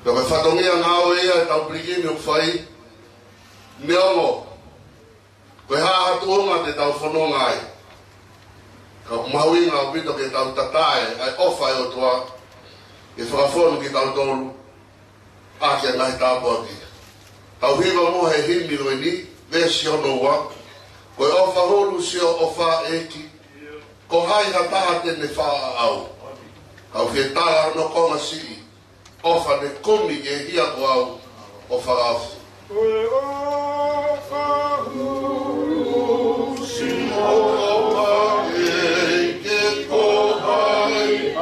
Pea ko e fatongia ngāue ia ʻetau pilikimi ʻoku fai, neongo ko e hā ha tuʻunga te tau fononga ai, ka ʻoku mahuʻinga ʻaupito ke tau tatae ʻa e ʻofa ʻa e ʻOtua ke fakafonu kitautolu ʻAki ʻa e ngaahi tāpuaki. Tau hiva muʻa he himi ko eni, veesi ono ua. Ko e ʻofa hulu siʻo ʻofa ʻEiki. Ko hai ha taha te ne faʻa ʻau. Kau fie tala hono konga siʻi. ʻOfa ne kumi ʻe hia ko au ʻo fakaʻosi. Ko e ʻofa hulu siʻo ʻofa ʻEiki, ko hai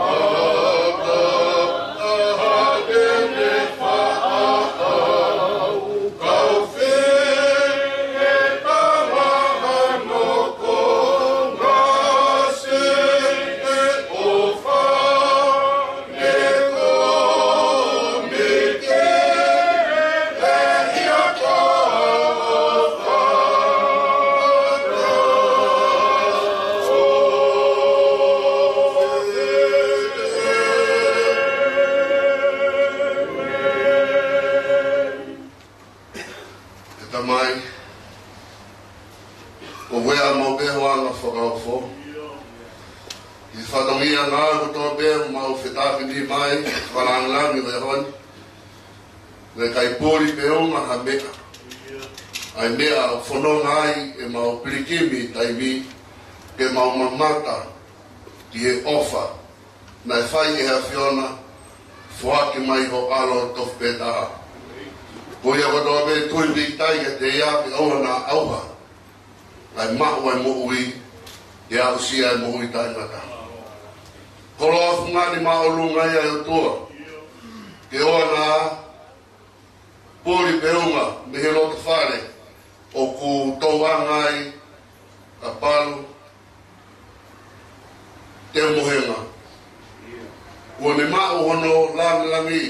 ha taha te ne faʻa ʻau. Kau fie tala hono konga siʻi, ʻofa ne kumi ʻe hia ko au ʻo fakaʻosi. ʻE Tamai, ʻoku ʻi ai ʻemau pehē ʻa e fakaʻofoʻofa. ʻI he fatongia ngāue kotoa pē ʻoku mau fetaulaki mai, fakalāngilangi ʻo e ʻaho ni. Naʻe ʻikai puli pe unga ha meʻa. ʻA e meʻa ʻoku fononga ai ʻemau pilikimi taimi ke mau mamata ki he ʻofa naʻe fai ʻe he ʻAfiona, foaki mai ho ʻAlo tofu pē taha. Ko ia kotoa pē tui pīkitai kiate ia ke ʻoua naʻa ʻauha, kae maʻu ʻa e moʻui, ke aʻusia ʻa e moʻui taʻengata. Koloa fungani māʻolunga ia ʻe ʻOtua, ke ʻoua naʻa puli pe unga mei he loto fale ʻoku tauʻanga ai ʻa Palu Teumohenga. Kuo ne maʻu hono lāngilangi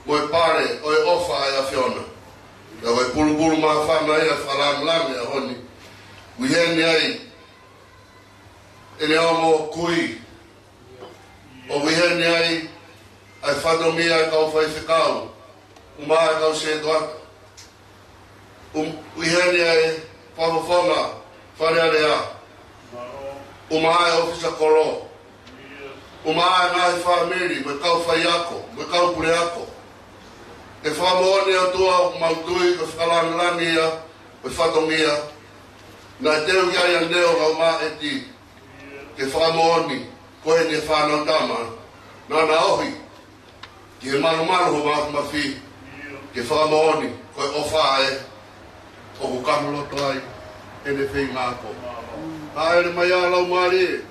mo e pale ʻo e ʻofa ʻa e ʻAfiona. Ka ko e pulupulu māfana ia fakalāngilangi ʻaho ni. ʻOku ʻi heni ai ʻene ongo kui. ʻOku ʻi heni ai ʻa e fatongia ʻa e kau faifekau, ʻumaʻā e kau sētuata. ʻOku ʻi heni ai e fakafofonga Fale Alea, ʻumaʻā e ʻōfisa kolo, ʻumaʻā e ngaahi fāmili, mo e kau faiako, mo e kau puleako. Ke fakamoʻoni ʻOtua ʻoku mau tui ko e fakalāngilangi ia ʻo e fatongia naʻe teu ki ai ʻa Neo Laumāʻeti, ke fakamoʻoni ko ʻene fānau tama naʻa na ohi ki he malumalu ho māfimafi, ke fakamoʻoni ko e ʻofa ē ʻoku kamuloto ai ʻene feinga ako. Hāʻele mai ā Laumālie,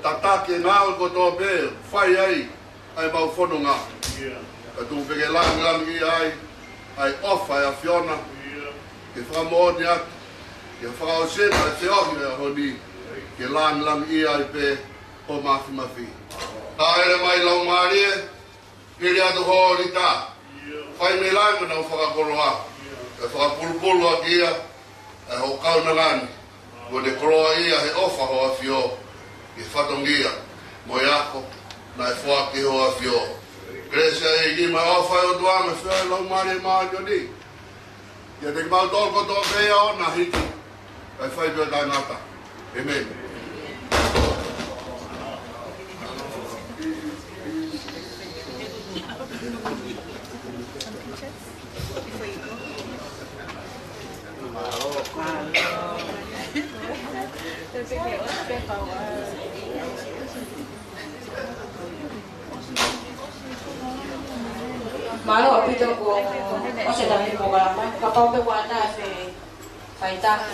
tataki e ngāue kotoa pē ʻoku fai ai ʻa ʻemau fononga. Ka tuku pē ke lāngilangiʻia ai ʻa e ʻofa ʻa e ʻAfiona, ke fakamoʻoni atu, ke fakaʻosi ʻa e feohi ʻo e ʻaho ni, ke lāngilangiʻia ai pē ho māfimafi. Hāʻele mai Laumālie, hili atu ho ʻōlita, fai mei langi ʻa e fakakoloa, ke fakapulupulu ʻaki ia ʻa hoʻo kaunanga ni, kuo ne koloaʻia he ʻofa ho ʻAfio, ʻi he fatongia mo e ako naʻe foaki ho ʻAfio. Kelesi ʻa e ʻEiki mo e ʻofa ʻa e ʻOtua mo e feohi ʻa e Laumālie Māʻoniʻoni, ʻiate kimautolu kotoa pē ʻo na hiki, kae fai pē ʻo taʻengata. ʻĒmeni. Mālō ʻaupito kuo ʻosi e taimi polokalama, kapau pē kuo ʻatā e fefaitaki.